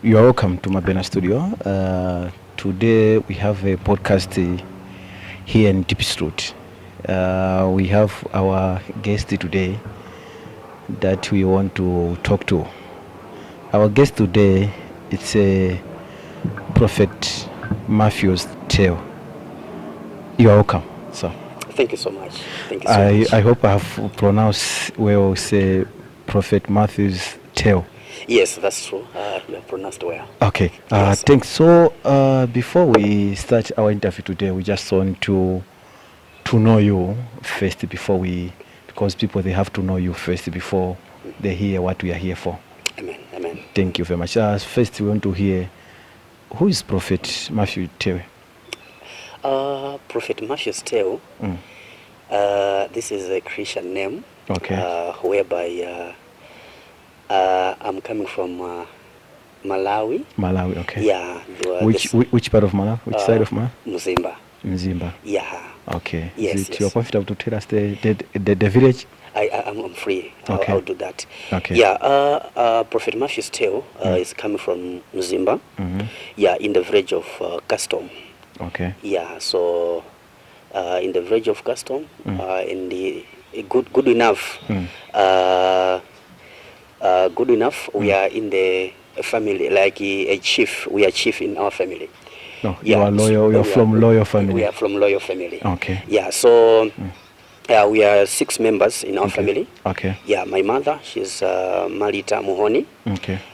You are welcome to Mabena Studio. Today we have a podcast here in Diepsloot. We have our guest today that we want to talk to. Our guest today is a Prophet Matthews Theu. You are welcome, sir. Thank you so much. Thank you so much. I hope I have pronounced well, say Prophet Matthews Theu. Yes, that's true. You have pronounced well. Okay, Yes. thanks. So before we start our interview today, we just want to know you first before we, because people, they have to know you first before they hear what we are here for. Amen. Amen. Thank you very much. First, we want to hear who is Prophet Matthew Theu? Prophet Matthews Theu. This is a Christian name. Whereby I'm coming from Malawi. Malawi, okay. Yeah. Which which part of Malawi? Which side of Malawi? Mzimba. Mzimba. Yeah. Okay. Yes, Is it yes. you're comfortable to tell us the village? I'm free. I'll do that. Okay. Yeah. Prophet Matthews Theu is coming from Mzimba. Yeah, in the village of Custom. Yeah. So in the village of Custom, in the good enough. Good enough. We are in the family like a chief. We are chief in our family. No, you are loyal. You are from loyal family. We are from loyal family. Okay. Yeah. So we are six members in our family. Yeah, my mother, she's Marita Muhoni,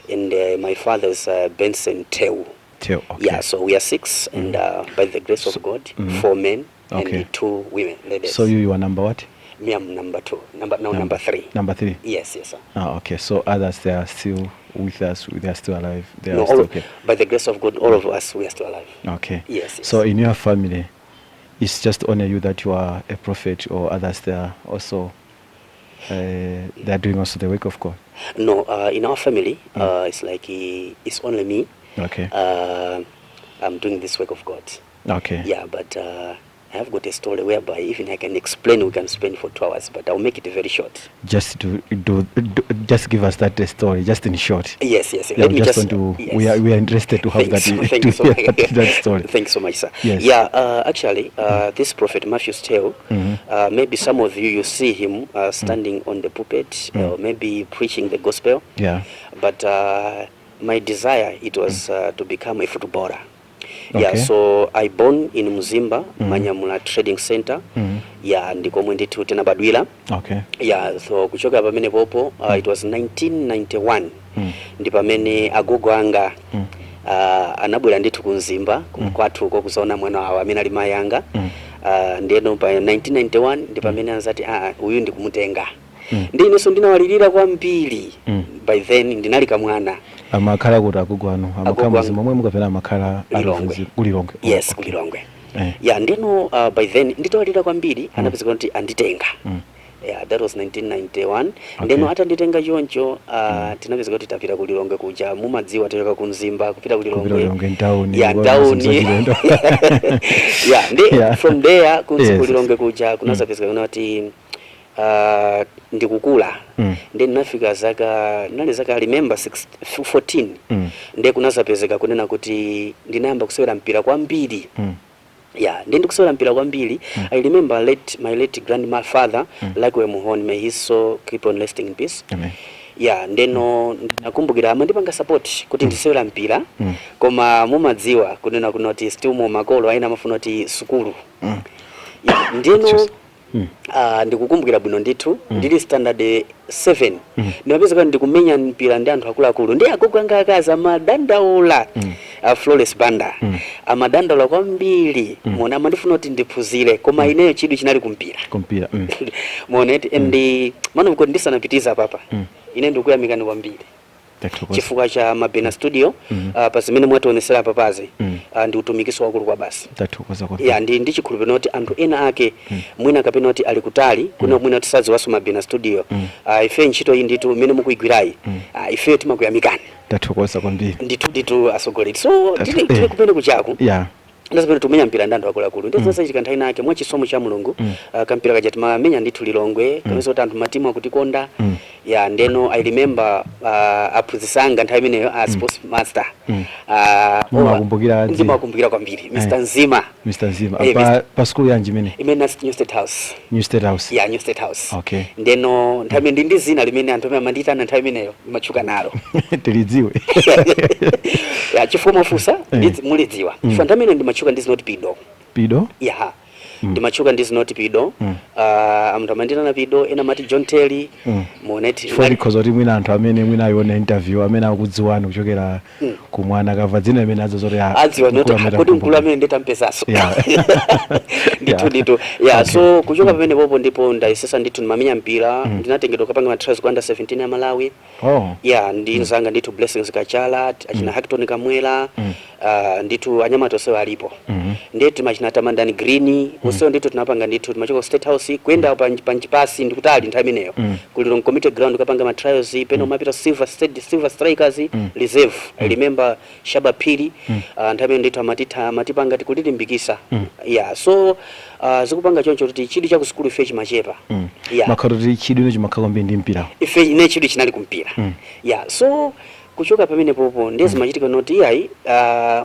and my father is Benson Theu. Theu. Okay. Yeah, so we are six, and by the grace of God, four men and two women, ladies. So you are number what? Me, I'm number two. Number no, number three. Number three. Yes, sir. Ah, okay. So others, they are still with us. They are still alive. They are No, still all, okay. by the grace of God, all of us, we are still alive. Okay. Yes. So in your family, it's just only you that you are a prophet, or others they are also they are doing also the work of God? No, in our family, it's like it's only me. I'm doing this work of God. Yeah, but I have got a story whereby even I can explain, we can spend for 2 hours, but I'll make it very short. Just do just give us that story, just in short. Yes. Yeah, Let we me just just want to. Yes. We are interested to have Thanks, that thank to you so hear much. that story. Thanks so much, sir. Yes. Yeah, actually, this Prophet Matthew Theu, maybe some of you, you see him standing on the pulpit, or maybe preaching the gospel. But my desire, it was to become a footballer. Yeah, so I born in Mzimba, Manyamula Trading Center. Yeah, ndikomwe ndithu tinabadwira. Yeah, so kuchoka pamene popo, it was 1991, ndi pamene agogo anga anabwera ndithu ku Mzimba kwathu uko kuzaona mwana wawo amene ali mayi anga. Ndiyeno pa 1991 ndi pamene anzati, "Ah, uyu ndikumutenga." Ndi inenso ndinawalirira kwambiri. By then ndinali kamwana. Amakhala kuti agogo anu amakhala Agogo Mzimba momwe mukapena amakhala Lilongwe. Kulilongwe? Oh, Yes, okay. Kulilongwe. Eh. Yeah, ndino by then nditawalira kwambiri, anapezeka kuti anditenga. Yeah, that was 1991. Ndeno atanditenga choncho, tinapezeka kuti tapita kulilongwe kuja. Mumadziwa, tachoka ku Mzimba kupita Kupita kulilongwe. Kulilongwe mtawuni, Yeah, kuona mtawuni. zinthu zachilendo. Yeah, ndi from there kulilongwe kuja kunazapezeka kuna kuti ndikukula. Ndi ndinafika zaka, ndinali zaka, I remember 6, 14. Ndiye kunazapezeka kunena kuti ndinayamba kusewera mpira kwambiri. Yeah, ndi ndikusewera mpira kwambiri. I remember my late grandfather, Lakwe Muhoni, may his soul keep on resting in peace. Amen. Yeah, ndeno ndinakumbukira amandipanga support kuti ndisewera mpira, koma mumadziwa kunena kunoti still mu makolo aina amafuna kuti sukulu. Yeah, ndeno Just- ndikukumbukira bwino ndithu, ndili standard 7, ndimapeza kuti ndikumenya mpira ndi anthu akuluakulu, ndi agogo anga akazi amadandaula, Flores Banda, amadandaula kwambiri. Mona amandifuna kuti ndiphunzire, koma ineyo chidwi chinali kumpira. Kumpira. Moneti and mano kuti ndisanapitiza papa, ine ndikuyamikani kwambiri Tathokoza. chifukwa cha Mabena Studio, pa zimene mwationesera papazi. Ndi utumikiso wakulu kwa basi. Tathokoza kwambiri. Ya, ndi chikhulupiriro kuti anthu ena ake mwina kapena kuti ali kutali kuno, mwina tisadziwaso Mabena Studio, ife ntchito iyi ndithu imene mukuyigwirayi, ife timakuyamikani. Tathokoza kwambiri. Ndithu ndithu, asogoleri. So tili tili kumene kuchaku. Ndazipene tumenya mpira ndi anthu akuluakulu. Ndi zinasachitika nthawi nake, mwachisomo cha Mulungu, kampira kaja timamenya ndithu Lilongwe, kapeza kuti anthu matimu akutikonda. Ya, ndeno I remember aphunzitsi anga nthawi imeneyo, a sports master. Mumakumbukira dzina? Ndimakumbukira kwambiri, Mr Nzima. Mr Nzima? Eh, Pa school yanji imene? Imene New State House. New State House. Ya, New State House. Okay. Ndeno nthawi imene ndi zina limene anthu amene amandiyitana nthawi imeneyo ndimatchuka nalo. Tilidziwe. Ya, chifukwa mwafunsa, mulidziwa chifukwa nthawi imene ndimatchuka ndi zinoti Pido. Pido? Ya, ndimatchuka ndi zinoti Pido. Anthu amandiyitana Pido, ena amati John Terry. Muoneti. Chifukwa tikhoza kuti mwina anthu amene mwina ayiona interview, amene akudziwani kuchokera kumwana, akamva dzina limene adzazoti, ah, adziwa mkulu noti amene kuti mkulu amkumbuka. amene nditampezaso. Ndithu. Ndithu, ya. So kuchoka pamene popo ndipo ndayesesa ndithu, ndimamenya mpira, ndinatengedwa kapanga ma trials ku under 17 ya Malawi. Ya, ndi nzanga ndithu Blessings Kachala, achina Hackton Kamwela, ndithu anyamata onsewo alipo. Ndiye timachina Tamandani Green onsewo ndithu tinapanga ndithu, timachoka ku State House kuyenda pa Nchipasi, ndikutali nthawi imeneyo, ku Lilongwe Community Ground kapanga ma trials, pena umapita Silver State, Silver Strikers Reserve. I remember Shaba Phiri, nthawi imene ndithu amatitha amatipanga tikulilimbikisa. Ya, so zikupanga choncho kuti chidwi cha ku sukulu ife chimachepa. Ya. Makhala kuti chidwi chimakhala kwambiri ndi mpirawo. Ife ine chidwi chinali kumpira. Ya, so kuchoka pamene popo ndiye zimachitika noti iyayi,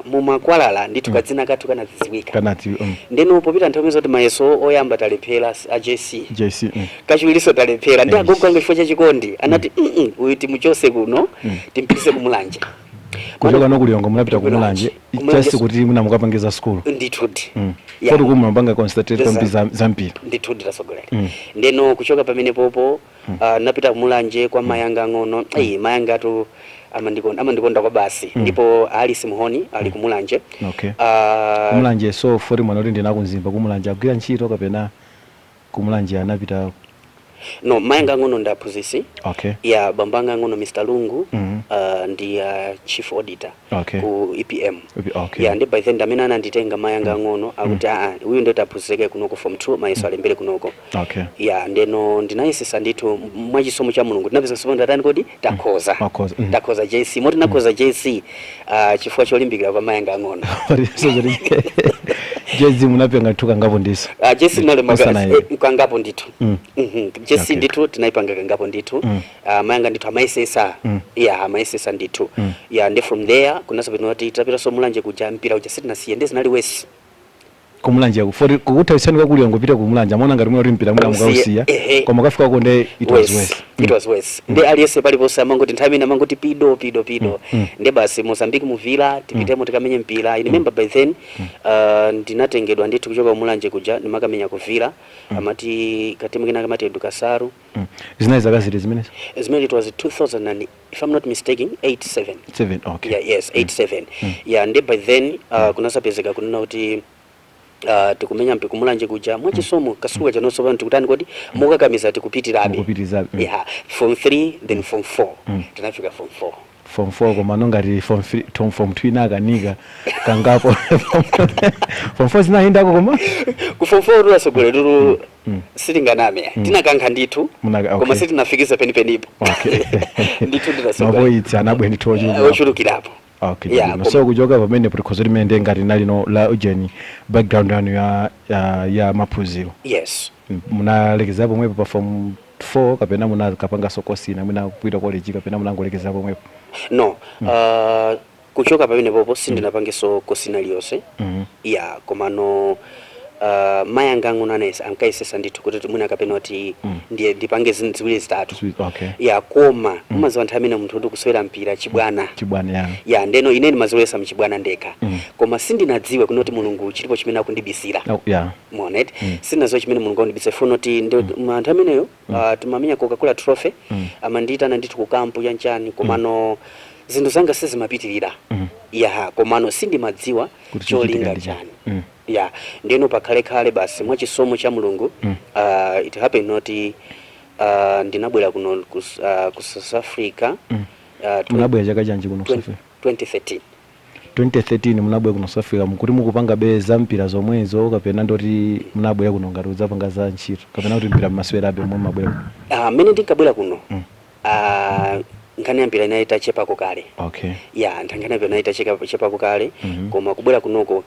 mumakwalala ndithu kadzina kathu kanadziwika. Kanati. Ndeno popita nthawi zoti mayeso oyamba talephera a JC. JC. Kachiwiriso talephera, ndi agogo anga chifukwa chachikondi anati, uyu timuchose kuno, timpitise kumulanje." Kuchoka no kulilongwe munapita kumulanje? Kumulanje. Just kuti mwina mukapangiza school? Ndithudi. Yeah. Kodi kumwe mapanga concentrate kwambiri za mpira? Ndithu, nditasogolera. Ndeno kuchoka pamene popo, napita kumulanje kwa mayanga ang'ono. Eyi, mayanga atu amandikonda kwa basi. Ndipo Alice Muhoni ali kumulanje. Kumulanje, so foti mwana kuti ndinakunzimba kumulanje agwira ntchito kapena kumulanje anapita? No, mayanga ang'ono ndi aphunzitsi. Ya, bambo anga ang'ono, Mr Lungu, ndi chief auditor ku EPM. Ya, ndi by then ndamene ananditenga mayanga ang'ono akuti, aa, uyu ndoti aphunzitseke kunoko form 2, mayeso alembere kunoko. Ya, ndeno ndinayesesa ndithu, mwachisomo cha Mulungu tinapeza sopo ndatani kodi takhoza. Makhoza. Takhoza JC, moti nakhoza JC chifukwa cholimbikira kwa mayanga ang'ono. So zoti JC munapenga thuka ngapo ndiso? JC Osana kangapo ndithu. JC ndithu tinaipanga kangapo ndithu. Mayanga ndithu amayesesa. Ya, amayesesa ndithu. Ya, ndi from there kunasapita kuti tapitanso mulanje kuja, mpira uja sitinasiye, ndi zinali wesi. Kumulanje foti kukuthawisani kwakulilongwe kupita kumulanje amaona ngati mwina kuti mpira mwina Usiya, mukausiya. Ehe. Koma kafika konde it was Worse. worse. It was worse. Ndi aliyense paliponse amangoti nthawi imene amangoti Pido, Pido, Pido. Ndi basi Mozambique muvila tipitemo tikamenye mpira. I remember by then ndinatengedwa ndithu kuchoka kumulanje kuja, ndimakamenya kuvila, amati katimu kena kamati Edukasaru. Zinali zaka ziti zimenezo? Zimene it was 2000 and, if I'm not mistaken, 87. 7, okay. Yeah, yes, 87. Yeah, ndi by then kunasapezeka kunena kuti tikumenya mpi kumulanje kuja, mwachisomo kasuka chanonso pano tikutani kodi mukakamiza tikupitirabe. Mukupitirizabe. Yeah, form 3, then form 4. Tinafika form 4. Form 4, koma nongati form 3 tom form 2 inakanika kangapo, form 4 zinayendako koma? Ku form 4 tulasogolera tulu, sitinganame, tinakankha ndithu. Koma sitinafikisa penipenipo. Ndithu ndinasogolera. Ma points anabwe ndithu ochuluka. Ochulukirapo. Yeah, so kuchoka pamene tikhoza limene ndiye ngati nalino la ujeni background yanu ya maphunziro. Yes. Munalekeza pomwepo pa form 4 kapena munakapanganso course ina, mwina kupita college, kapena munangolekeza pomwepo? No, kuchoka pamene popo sindinapangenso course ina iliyonse. Ya, komano mayi anga ang'ono anayesa ankayesesa ndithu kuti mwina kapena kuti ndiye ndipange ziwiri zitatu. Ya, koma umaziwa nthawi amene munthu kuti kusewera mpira chibwana. Chibwana, ya. Ya, ndeno ine ndimazilowesa mchibwana ndekha. Koma sindinadziwe kunoti Mulungu chilipo chimene akundibisira. Oh, yeah. Muonet, sindinadziwe chimene Mulungu akundibisira funa kuti ndi anthu ameneyo, timamenya Coca-Cola Trophy. Amandiyitana ndithu ku kampu chanchani, komano zinthu zanga sizimapitirira. Ya, komano sindimadziwa Kuti cholinga chochitika ndi chani. chani. Ya, ndeno pakhalekhale basi mwachisomo cha Mulungu, it happened noti ndinabwera kuno ku South Africa. Munabwera chaka chanji kuno ku South Africa? 2013. 2013 munabwera kuno South Africa, mukuti mukupanga be za mpira zomwezo kapena ndoti munabwera kuno ngati udzapanga za ntchito kapena kuti mpira mmasewerabe momwe mabwera kuno? Mmene ndinkabwera kuno, nkhani Nkhani ya mpira inali itachepako kale. Ya, nkhani ya mpira inali itachepako kale. Koma kubwera kunoko,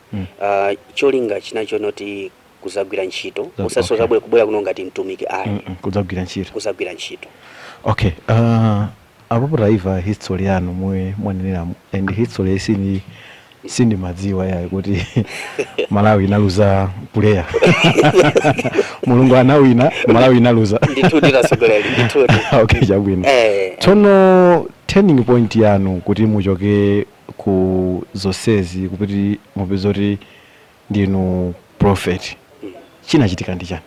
cholinga chinacho noti kuzagwira ntchito, usasoza kubwera kuno ngati mtumiki, ayi. Kudzagwira ntchito. Kuzagwira ntchito. Okay, apopo taiva history yanu mwe mwaneneramu, and history sindimadziwa yayi kuti Malawi inaluza player. Mulungu anawina, Malawi inaluza. Ndithu, atsogoleri, ndithudi. Okay, chabwino. Eh. Tsono turning point yanu kuti muchoke ku zonsezi kuti mupeze kuti ndinu prophet, chinachitika ndi chani?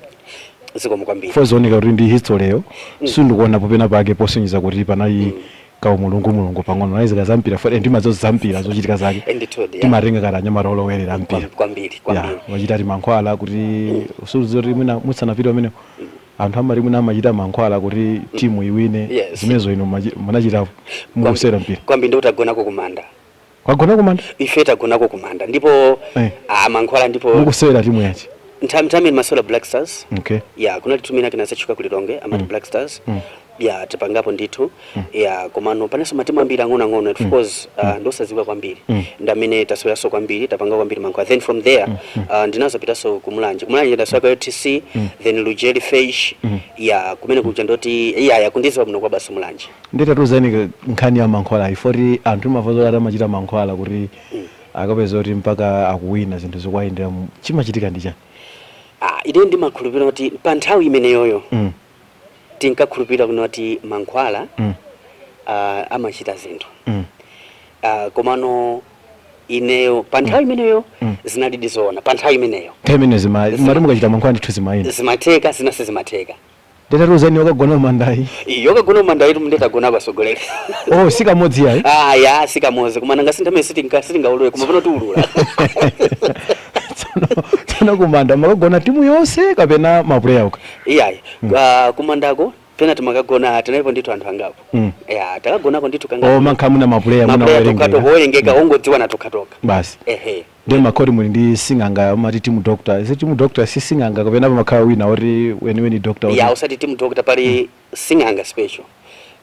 Zikomo kwambiri. Fo zooneka kuti ndi history yo, sindikuona popena pake posonyeza kuti panali kawo mulungu mulungu pang'ono naizika zampira fo ndimadzo zampira zochitika zake. Ndithudi, ya. Timatenga kati anyamata olowerera mpira. Kwambiri, kwambiri. Ya, wachita ti mankhwala kuti usuzoti mwina musanapite pamene anthu amati mwina amachita mankhwala kuti timu iwine. Zimenezo inu munachitapo mukusewera mpira? Kwambiri, ndi utagonako kumanda. Kwagona kumanda? Ife tagonako kumanda ndipo ah, mankhwala ndipo. Mukusewera timu yanji? Nthawi masewera Black Stars. Ya, kunali timu ina kinasatchuka kulilonge amati Black Stars. Ya, tipangapo ndithu, ya. Komano panenso matimu ambiri ang'onoang'ono, of course, ndosadziwika kwambiri, ndi amene taseweranso kwambiri, tapanga kwambiri mankhwala. Then from there, ndinazopitanso kumulanje. Kumulanje ndasewera UTC, then Lujeri Fish. Ya, kumene kuja ndoti iya yakundiziwa muno kwa basi Mulanje. Nditatuzani nkhani ya mankhwala ifoti anthu imava zoti amachita mankhwala kuti akapeza kuti mpaka akuwina, zinthu zikuwayendera, chimachitika ndi chani? Ah, ine ndimakhulupirira kuti pa nthawi imeneyoyo tinkakhulupirira kuti mankhwala amachita zinthu. Komano ineyo pa nthawi imeneyo zinali zoona pa nthawi imeneyo. Nthawi imene mati mukachita mankhwala ndithu zimayenda? Zimatheka, zinase zimatheka. Nditatuzani wakagona mandayi. Yokagona mandayi ndetagona pasogolera. Oh, sikamodzi yayi? Ah, ya, sikamodzi, koma nanga sinthamene sitingaulule, koma pano tiulula. Tsono kumanda makagona timu yonse kapena ma player okha? Iyayi, kumandako pena timakagona tinalipo ndithu anthu angapo. Ya, takagonako ndithu. Oh, mankha muna ma player muna Ma player owerengeka. Tokhatoka owerengeka, ongodziwa na tokhatoka. Basi. Ehe. Ndi makhoti muli ndi sing'anga, amati team doctor. Isi team doctor si sing'anga kapena pamakhala wina oti weniweni doctor Ya, usati team doctor, pali sing'anga special.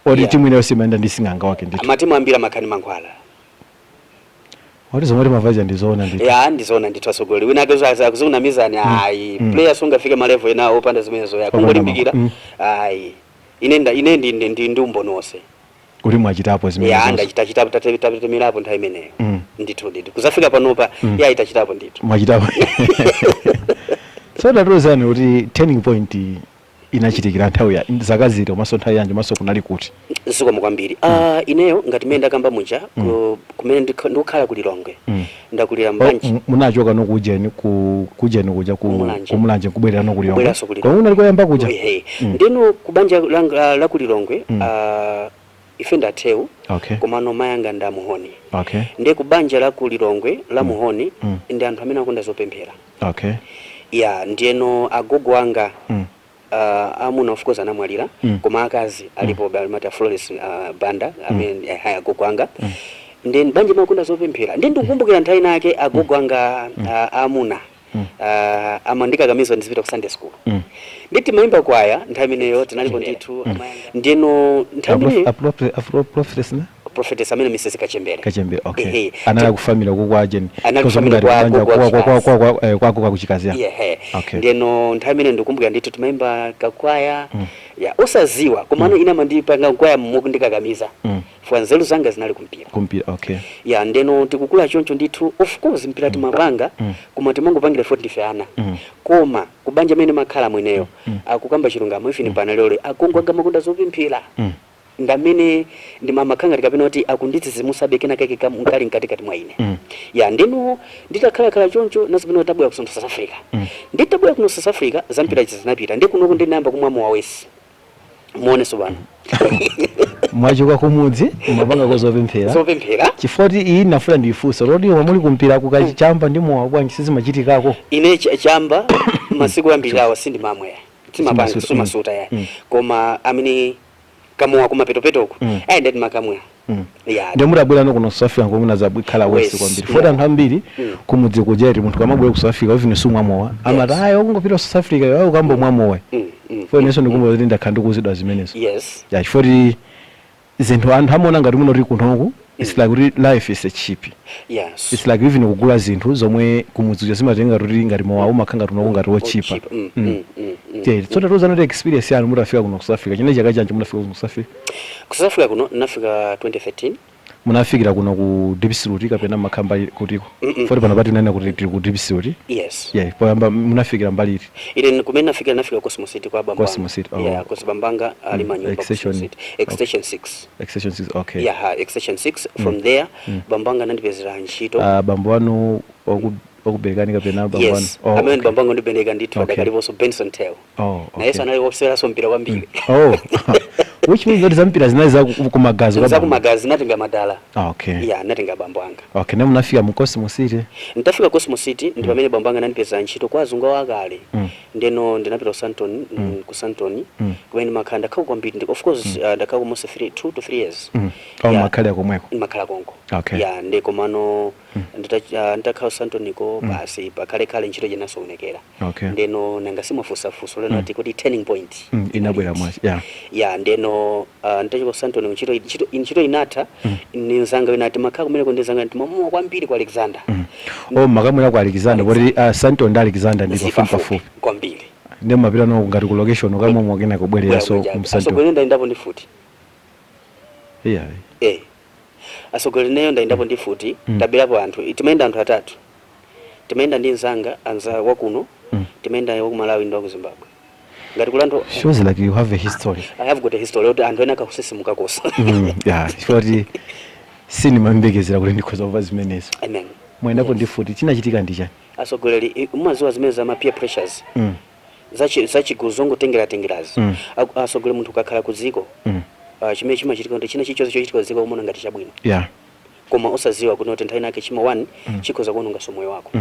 Oti Yeah. timu ineyo simayenda ndi sing'anga wake ndithu? Matimu ambiri amakhani mankhwala. Oti zomwe timavaja ndizoona ndithu? Ya, ndizoona ndithu, asogolera. Wina ake akuzikunamizani, ayi. Player sungafike ma level ena opanda zimenezo, ya. Opanda. Kungolimbikira. Ayi, ine ndi umboni wonse. Kuti mwachitapo zimene Ya. zonse. Ndachitachitapo, tatemerapo nthawi imeneyo. Ndithu ndithu, kuzafika panopa, ya, itachitapo ndithu. Mwachitapo. So tatiuzani kuti turning point inachitikira nthawi ya zaka ziti, komanso nthawi yanji, komanso kunali kuti? Zikomo kwambiri. Ineyo ngati mmene ndakamba muja, kumene ndikukhala ku Lilongwe, ndakulira Oh, mbanja. Munachoka no kujeni ku kujeni kuja ku Kumulanje. Kumulanje, kubwerera no kulilongwe? Kubweranso ku Lilongwe. Koma unali koyamba kuja? Ehe. Ndino kubanja la ku Lilongwe, ife ndatheu, komano mayanga nda Muhoni. Ndiye kubanja la ku Lilongwe la Muhoni, ndi anthu amene akonda zopemphera. Ya, ndiyeno agogo anga amuna of course anamwalira, koma akazi alipo, amati a Flores Banda, amene agogo anga. Then banja makonda zopemphera. Ndi ndikukumbukira nthawi inake agogo anga amuna amandikakamiza ndizipita ku Sunday school. Nditi mayimba kwaya nthawi imeneyo, tinalipo ndithu. Ndiyeno nthawi imeneyo Afro prophetess na prophetess amene Mrs Kachembere. Kachembere, okay. Ehe. Anali akufamila ku kwa jeni? Anali kufamila kwa gogo wa kwa chikazi. Kwako kwa kuchikazi, ya. Yehe. Okay. Ndiyeno nthawi imene ndikumbukira ndithu timayimba kakwaya, ya, osaziwa, komano ine amandipanga kwaya mukundikakamiza, fwa nzeru zanga zinali kumpira. Kumpira, okay. Ya, ndeno tikukula choncho ndithu, of course mpira timapanga, koma timangopangira foti ndife ana. Koma kubanja mene makhala mweneyo, akukamba chilungamo, ifini pana lero agogo anga makonda zopemphera, ndamene ndimamakhala ngati kapena kuti akundidzidzimusabe kena kake kali mkatikati mwa ine. Ya, ndino nditakhalakhala choncho nazipena tabwera kuno South Africa. Nditabwera kuno South Africa, zampira zinapita, ndi kunoko ndinayamba kumwa mowa wesi, muoneso pano. Mwachoka kumudzi, mumapanga kozopemphera. Zopemphera. Chifukwa kuti iyi nafuna ndiyifunsa lodi, omwe muli kumpira kukachamba ndi mowa bwanji, sizimachitikako? Ine chamba masiku ambiri awa sindimamwe, timapanga Simasuta, sumasuta, ya. Koma amene kamowa kumapetopetoko, ayi, ndati makamwa. Ya. Ndiye mutabwera no kuno South Africa ngomwe munazabwikhala wesi Wesi, kwambiri, foti anthu ambiri kumudzi kujeri munthu kamabwera ku South Africa, even sumwa mowa, amati ayi, ukungopita ku South Africa iwe ukambomwa mowa. Fo inenso ndikumva kuti ndakhala ndikuuzidwa zimenezo. Ya, chifukwa Zinthu anthu amaona ngati muno tili kunoku, it's like kuti life is a cheap. It's like even kugula zinthu zomwe kumudzi kuja zimatenga kuti ngati mowa umakhala ngati unoku ngati wochipa. Cheap. Yeah, so tatiuzani kuti experience yanu mutafika kuno ku South Africa, chine chaka chanji munafika kuno ku South Africa? Ku South Africa kuno nafika 2013. Munafikira kuno ku Diepsloot kapena makhamba kutiko? Foti pano pati nena kuti tili ku Diepsloot. Yes. Yeah, poyamba munafikira mbali iti? Ine kumene nafikira, nafika Cosmo City kwa bambanga. Cosmo City, oh. Yeah, 'cause bambanga ali manyumba Extension. Cosmo City Extension 6. Extension 6, okay. Yeah, Extension 6. From there bambanga nandipezera ntchito. Bambo anu okuberekani kapena bambo anu? Yes. Oh, Amene okay. bambanga ndibereka ndithu. Adakaliponso, Benson Tell. Oh, okay. Nayenso anali woseweranso mpira kwambiri. Oh, which means that zampira zinali za kumagazi kwa bambo. Zakumagazi natenga madala. Ah, okay. Yeah, natenga bambo anga. Okay, ne munafika mu Cosmo City? Ntafika Cosmo City ndi pamene bambo anga anandipezera ntchito kwa azungu awo akale. Ndeno ndinapita ku Sandton, ku Sandton kumene makhala, ndakhala kwambiri. Of course, ndakhala almost 3, 2 to 3 years. Oh, Yeah. makhala komweko? Makhala konko. Okay. Yeah, ndi komano nditakhala Sandtoniko basi, pakhalekhale ntchito inasoonekera. Ndeno nanga simafusafuso leno ati kuti turning point Inabwera mwachi, yeah. Yeah, ndeno nditachoka Sandton, ntchito inatha. Ni nzanga wina timakhala kumeneko, ndi nzanga timamuwa kwambiri ku Alexander. Oh, makamwera ku Alexander, poti Sandton ndi Alexander ndi pafupi pafupi. Kwambiri. Ndi mapita no ngati ku location kamwe kena kubwerera so mu Sandton. Asogolere, ndayendapo ndi futi. Yeah. Eh, asogolere, neyo ndayendapo ndi futi. Taberapo anthu, timayenda anthu atatu, timayenda ndi nzanga anza wakuno, timayenda waku Malawi ndi waku Zimbabwe, ngati kulando. Shows like you have a history. I have got a history kuti anthu ena akakusisimuka kosa. Yeah, chifukwa sindimayembekezera kuti ndikhoza kumva zimenezo. Amen. Mwayendapo ndi futi, chinachitika ndi chani? Asogoleri, mumaziwa zimene za ma peer pressures, zachigulu zongotengera-tengerazi. Asogolera, munthu ukakhala ku dziko, chimene chimachitika kuti china chilichonse chochitika ku dziko umona ngati chabwino, koma osaziwa kuti nthawi inake chima 1 chikhoza kuononganso moyo wako.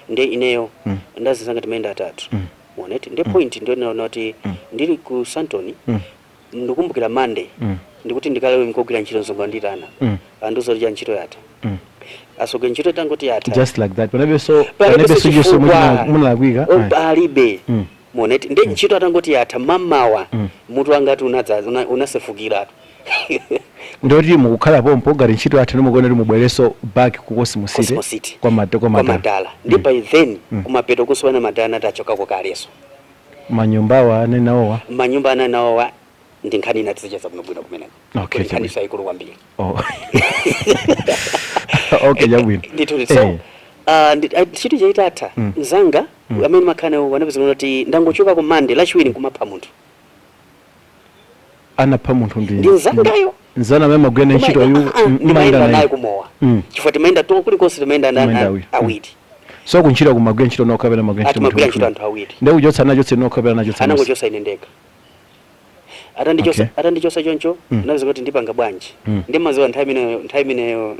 Ndi ineyo ndazinzanga timayenda atatu. Muoneti ndi point ndio naona kuti ndili ku Sandton. Ndikumbukira Monday, ndikuti ndikalewe mkogwira ntchito, mzungu anditana, andizoti ntchito yatha. Asogolera, ntchito itangoti yatha, Just like that, panabenso panabenso chonse munalakwika? Oh, palibe. Muoneti ndi ntchito atangoti yatha mamawa, mutu wangati unadzaza, unasefukiratu. Ndoti mukukhala pompo ngati ntchito yatha, ndimukuona kuti mubwereso back ku Cosmo City? Cosmo City. Kwa mate kwa kwa madala. Madala. Ndi by then kumapeto kuswana madala anati achokako kaleso. Manyumbawa anenawowa? Manyumba ananawowa ndi nkhani ina, tizicheza bwinobwino kumeneko. Okay, Kuti nkhani chabwino. sayikulu kwambiri. Oh, okay, chabwino. Ndithu. So ntchito chaitatha, mzanga amene makhana wanapezeka kuti ndangochoka ku Mande, Lachiwiri nkumapha munthu. Anapha munthu ndi? Ndi mzangayo. Nzana amene magwira ntchito yu? Ndimayenda naye kumowa, chifukwa timayenda to kulikonse, timayenda Timayenda awiri. Awiri. So kuntchito kumagwira ntchito nokha kapena magwira ntchito Atimagwira ntchito munthu? anthu awiri. Ndi kuchotsa anachotse nokha kapena anachotsa nonse? Anangochosa ine ndekha. Atandichosa, atandichosa choncho, ndinapeza kuti ndipanga bwanji? Ndimaziwa nthawi imeneyo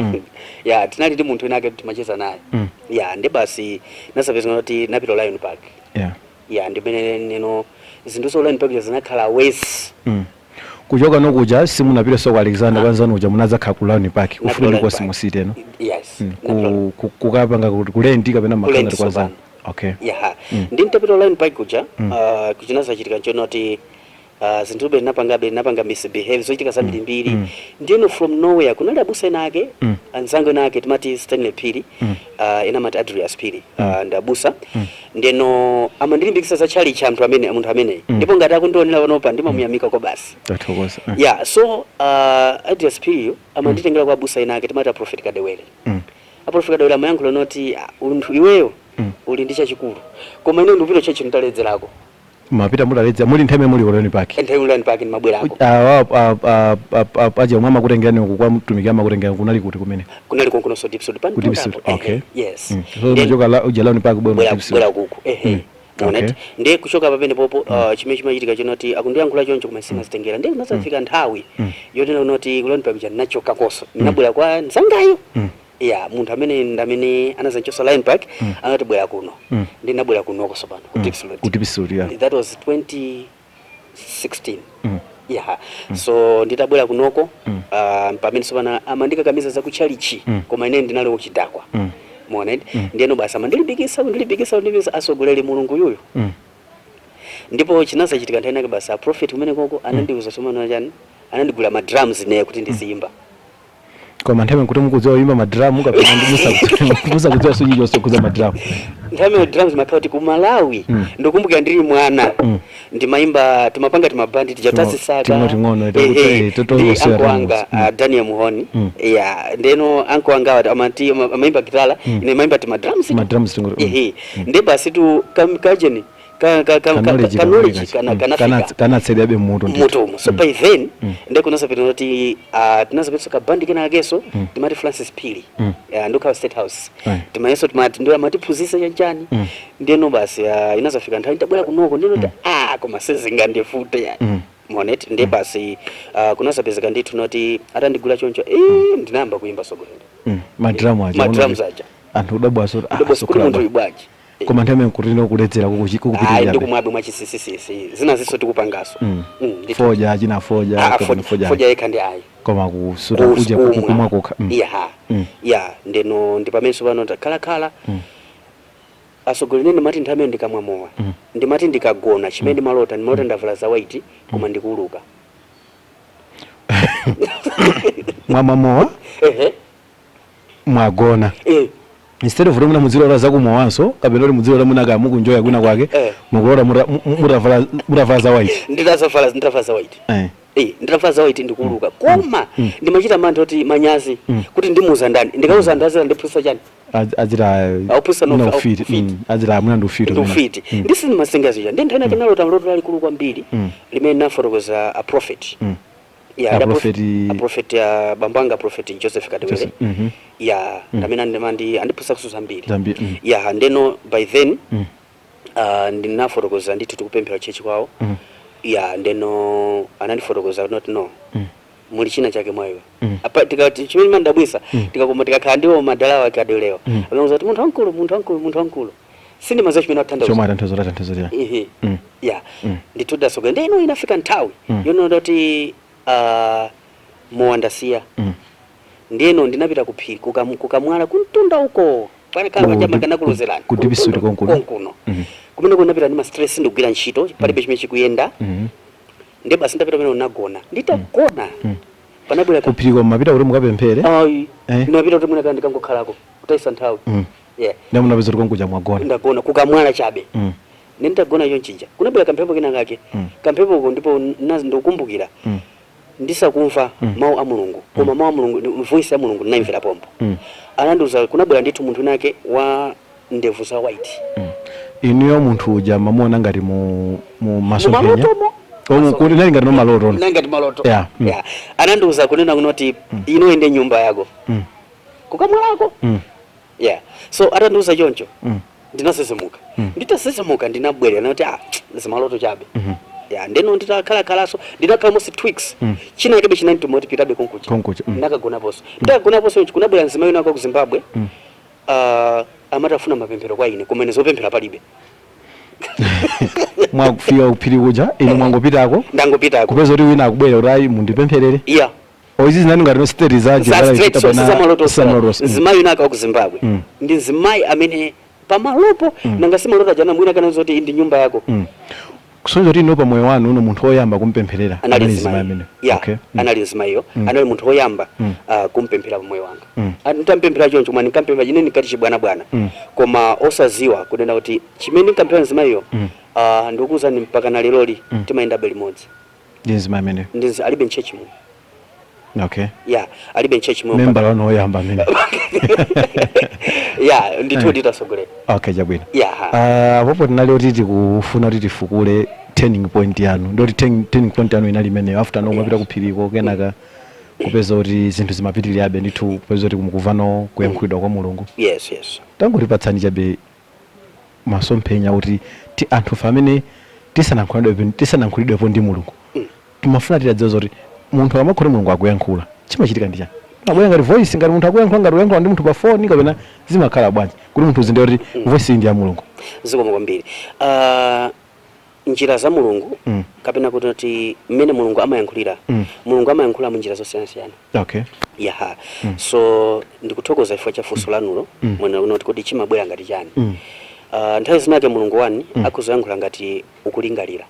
ya tinali ndi munthu winake timacheza naye. Ya, ndi basi nasapeza kuti napita Lion Park. Ya, ndimene neno zinthu zo Lion Park zinakhala worse. Kuchoka nokuja simunapite kwa Alexander kwanzanu uja, munadzakhala ku Lion Park kufupi ndi Lion Cosmo Park. City eno? Yes. Kukapanga kulendi kapena makhala Kulendi. kwanzanu? Sopano. Okay. Ya, ndi ntapita Lion Park kuja, kuchinazachitika nchonoti zinthu be napangabe, napanga misbehave, zochitika zambirimbiri. Ndiyeno from nowhere kunali abusa ena ake, anzangu ena ake timati Stanley Phiri, ena amati Adrias Phiri, ndi abusa. Ndiyeno amandilimbikitsa za chali cha anthu amene munthu ameneyi, ndipo ngati akundionera panopa ndimamuyamika kwa basi. Tathokoza. Yeah, so Adrias Phiriyo amanditengera kwa abusa ena ake timati a Prophet Kadewere. A Prophet Kadewere amayankhula noti, "Ah, munthu iweyo uli ndi chachikulu," koma ine ndikupita chechi nditaledzerako. Mapita mutaledzera muli nthawi imene muli ku Lion Park? Nthawi Lion Park ndimabwerako. Aja omwe amakutengerani uku kwa mtumiki amakutengerani kunali kuti kumene? Kunali konkunoso Diepsloot. Ku Diepsloot, okay. Yes. So machoka la uja Lion Park bwera Bwera Diepsloot. Bwera kuku, ehe. Muoneti ndiye kuchoka pamene popo, chimene chimachitika chinoti akundiyankhula choncho koma simazitengera. Ndiye kunazafika nthawi yotena kunoti ku Lion Park kuja ndinachoka koso, ndinabwera kwa mzangayo. Ya, munthu amene ndamene anazanchosa Lion Park anati bwera kuno. Ndinabwera kunoko sopano ku Diepsloot. Ku Diepsloot, yeah. That was 2016. Yeah, so nditabwera kunoko, pamene sopano amandikakamiza za kutchalichi, koma ine ndinali wochidakwa. Muona, ndiyeno basi amandilimbikitsa, kundilimbikitsa, kundilimbikitsa. Asogoleri, Mulungu yuyo. Ndipo chinazachitika nthawi inake basi a prophet kumene koko anandiuza somano chani, Anandigula ma drums ne kuti ndiziyimba. Koma nthawi kuti mukudziwa kuimba ma drum kapena musakudziwa chilichonse kuza ma drum? Nthawi imene drums makhala kuti ku Malawi, ndikumbukira ndili mwana, ndimayimba, timapanga timabandi tija tazisaka. Ting'ono ting'ono, ndi anko anga, Daniel Muhoni. Ya, ndeno anko anga amati amayimba gitala, ine mayimba tima drums. Ma drums ting'ono. Ehe, ndi basi tu kajeni ka knowledge. Ka knowledge kana kanafika. Kanatsedyabe mutu ndithu. Mutumu. So by then ndeko kunasapita kuti tinasapita kabandi kena akeso, timati Francis Pili. Yeah, ndikhala State House. Timayeso timati ndio amatiphunzitsa chanchani. Ndiyeno basi, inazafika nthawi ndabwera kunoko, ndino kuti koma sizingandifute yani. Monet ndiye basi, kunasapezeka ndithu noti atandigula choncho, ndinayamba kuimba sogolera. Ma drum aja. Ma drums aja. Anthu udabwaso. Udabwaso kuti munthu uyu bwanji. Koma nthawi imene kuti kuledzera ayi, kukupitirira. Ndikumwabe mwachisisisisi, zina zinso tikupangaso. Ndithu. Foja achina foja? Kapena foja? Foja yekha ndi ayi. Koma kusuta uja, kumwa kokha. Ya. Ya, ndeno ndi pamenso pano takhalakhala atsogoleri. Ndimati nthawi imene ndikamwa mowa, ndimati ndikagona, chimene ndimalota, ndimalota ndavala za white koma ndikuuluka. Mwamwa mowa? Ehe. Mwagona? Eh. Instead of kuti muna mudzilota zakumowanso kapena kuti mudzilota munaka mukunjoya kwina kwake, mukulota mutavala za white? Nditavala za white. Eh, nditavala za white ndikuuluka, koma ndimachita mantha kuti manyazi, kuti ndimuuza ndani? Ndikauza anthu azira ndiphunzitsa chani? Azira Awuphunzitsa muna ufiti. ufiti. Azira muna ndi ufiti. Ndi ufiti. Ndisinimasenga zija. Ndi nthawi inake nalota loto lalikulu kwambiri limene nafotokoza a prophet. Ya. A prophet- A prophet, ya, bambo anga Prophet Joseph Kadewere. Joseph, Ya, ndamene andiphunzitsa kusu zambiri. Zambiri. Ya, ndeno by then ndinafotokoza ndithu, tikupemphera church kwawo. Ya, ndeno anandifotokoza not no, muli china chake mwa iwe. Apa tikati chimene mandabwisa, tikakoma tikakhala ndiwo madala wake adolewa, amakuza kuti munthu wamkulu, munthu wamkulu, munthu wamkulu. Sindimaziwa chimene Chomwe atanthauza. atanthauza, atanthauza chani? Ehe. Ya, ndithu dasoka. Ndeno inafika nthawi yonona kuti mowa ndasiya. Ndiyeno ndinapita ku phiri, kukamwala kuntunda uko panakhala pachama kanakulozerani. Ku Dipisuri konkuno? Konkuno. Kumene kunapita ndi ma stress, ndikugwira ntchito, palibe chimene chikuyenda. Ndiye basi, ndapita kumene, unagona. Nditagona, panabwera Kuphiriko mumapita kuti mukapemphere? Ayi. Eh. Ndinapita kuti mwina ndikangokhalako kutayisa nthawi. Yeah. Ndiye munapeza kuti konkuja mwagona? Ndagona kukamwala chabe. Nditagona chonchija, kunabwera kamphepo kena kake. Kamphepo uko ndipo ndikukumbukira ndisakumva mawu a Mulungu, koma mawu a Mulungu, voice ya Mulungu ndinayimvera pompo. Anandiuza, kunabwera ndithu munthu nake wa ndevu za white. Inuyo munthu uja mamuona ngati mu masomphenya? Mumalotomo. Oh, kuti nali ngati mumaloto? Nali ngati maloto. Yeah. Yeah. Anandiuza kunena kunoti ino ende nyumba yako kukamwalako. Yeah, so atandiuza choncho, ndinasizimuka. Nditasizimuka, ndinabwerera nati, ah, zimaloto chabe. Ya, ndeno nditakhalakhalanso, ndinakhala mosi 2 weeks, china chakebe chinandituma kuti pitabe konkuja. Konkuja. Ndakagonaponso. Ndakagonaponso, kunabwera mzimayi wina ku Zimbabwe, amati afuna mapemphero kwa ine, kumene zopemphera palibe. Mwakufika kuphiri kuja inu mwangopitako? Ndangopitako. Kupeza kuti wina akubwera kuti ayi, mundipempherere? Yeah. O, izi zinali ngati no state zaje? Za straight, so sizamaloto. Sizamaloto. Mzimayi wina ku Zimbabwe. Ndi mzimayi amene pamalopo, nanga simaloto ajana, mwina kana zoti ndi nyumba yako. Kusonyeza kuti inu pa moyo wanu uno munthu woyamba kumpempherera anali mzimayi mzimayi amene? Ya. Okay. Anali mzimayiyo. Anali munthu woyamba kumpemphera pa moyo wanga. Nditampemphera choncho, mwa ndinkampemphera chine ndikati chibwanabwana, koma osaziwa kunena kuti chimene ndinkampemphera mzimayiyo, ndikukuwuzani, mpaka na leroli timayendabe limodzi. Ndi mzimayi ameneyo? Ndi alibe m'church muno. Ya, alibe m'church muno. Membala wanu woyamba amene? Ya, ndithu, nditasogolera. Okay, chabwino. Ya. Apopo tinali kuti tikufuna kuti tifukule turning point yanu, ndoti turning point yanu inali imeneyo, after no mwapita kuphiriko, kenaka kupeza kuti zinthu zimapitirirabe ndithu, kupeza kuti mukuvano kuyankhulidwa kwa Mulungu. Yes. Tangotipatsani chabe masomphenya kuti ti anthu fe amene tisanayankhulidwepo ndi Mulungu, timafuna titadziwa zoti munthu amakhoti Mulungu akuyankhula, chimachitika ndi chani? Abwera ngati voice, ngati munthu akuyankhula, ngati kuyankhula ndi munthu pa foni, kapena zimakhala bwanji kuti munthu uzinde kuti voice iyi ndi ya Mulungu? Zikomo kwambiri. Njira za Mulungu, kapena kuti mmene Mulungu amayankhulira, Mulungu amayankhula mu njira zosiyanasiyana. Yaha, so ndikuthokoza chifukwa cha funso lanulo. Mwene unoti kuti chimabwera ngati chani? Nthawi zinake Mulungu wani akhuzoyankhula ngati ukulingalira.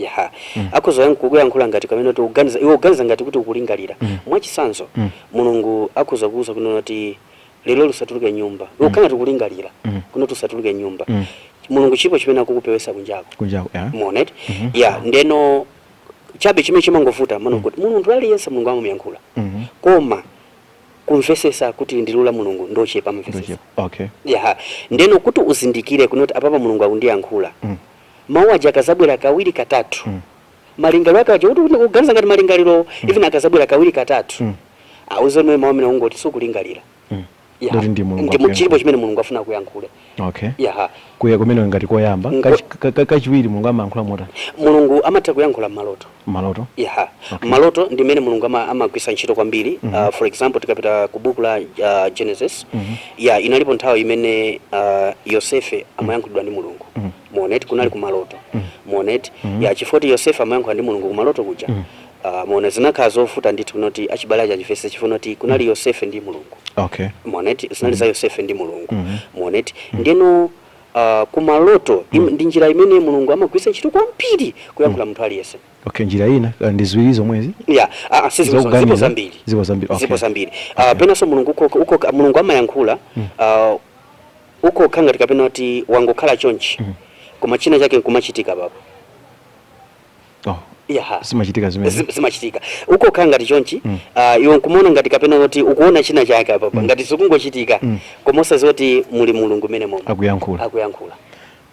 Yaha, akhoza kukuyankhula ngati kamene kuti uganiza, iwe uganiza ngati kuti ukulingalira. Mwachitsanzo, Mulungu akhoza kuuza kunena kuti lero lusatuluke nyumba, iwe ukhala ngati ukulingalira kunoti usatuluke nyumba. Mulungu chipo chimene akukupewesa kunjako. Kunjako, yeah. Muonet? Ya, ndeno chabe chimene chimangovuta mano kuti munthu aliyense Mulungu amamuyankhula, koma kumvesesa kuti ndi liwu la Mulungu ndochepa amvesesa. Ndochepa. Okay. Ya, ndeno kuti uzindikire kunoti apapa Mulungu akundiyankhula, mawu aja akazabwera kawiri katatu, malingaliro ake aja kuti kuganiza ngati malingaliro, even akazabwera kawiri katatu, awuzonwe mawu amene ungoti sukulingalira. Ya. Ndoti ndi Mulungu Ndi akuyankhula. chilipo chimene Mulungu afuna kuyankhule. Okay. Ya. Kuya kumene ngati koyamba. Kachiwiri Mulungu amayankhula mota? Mulungu amatha kuyankhula m'maloto. Maloto. Ya. Okay. Maloto ndi mmene Mulungu amagwisa ntchito kwambiri. For example, tikapita ku buku la Genesis, ya, inalipo nthawi imene Yosefe amayankhulidwa ndi Mulungu. Muonet? Kunali kumaloto. Muonet? Ya, chifukwa Yosefe amayankhula ndi Mulungu kumaloto kuja, muone, zinakhala zovuta ndithu kunoti achibale aja achimvetse, chifukwa kuti kunali Yosefe ndi Mulungu. Muonet? Zinali za Yosefe ndi Mulungu. Muonet? Ndeno kumaloto ndi njira imene Mulungu amagwisa ntchito kwambiri kuyankhula munthu aliyense. Okay, njira ina ndi ziwiri zomwezi? Ya, sizipo, zipo. Zokuganiza? Zambiri. Zipo zambiri, okay. Zipo zambiri. Penanso Mulungu uko, uko Mulungu amayankhula uko kukhala ngati kapena kuti wangokhala chonchi, koma china chake nkumachitika papo. Oh. Ya. Zimachitika zimene? Zimachitika uko kukhala ngati chonchi, iwe nkumaona ngati kapena kuti ukuona china chake apapo, ngati zikungochitika, koma osadziwa kuti muli Mulungu mene momwe akuyankhula. Akuyankhula.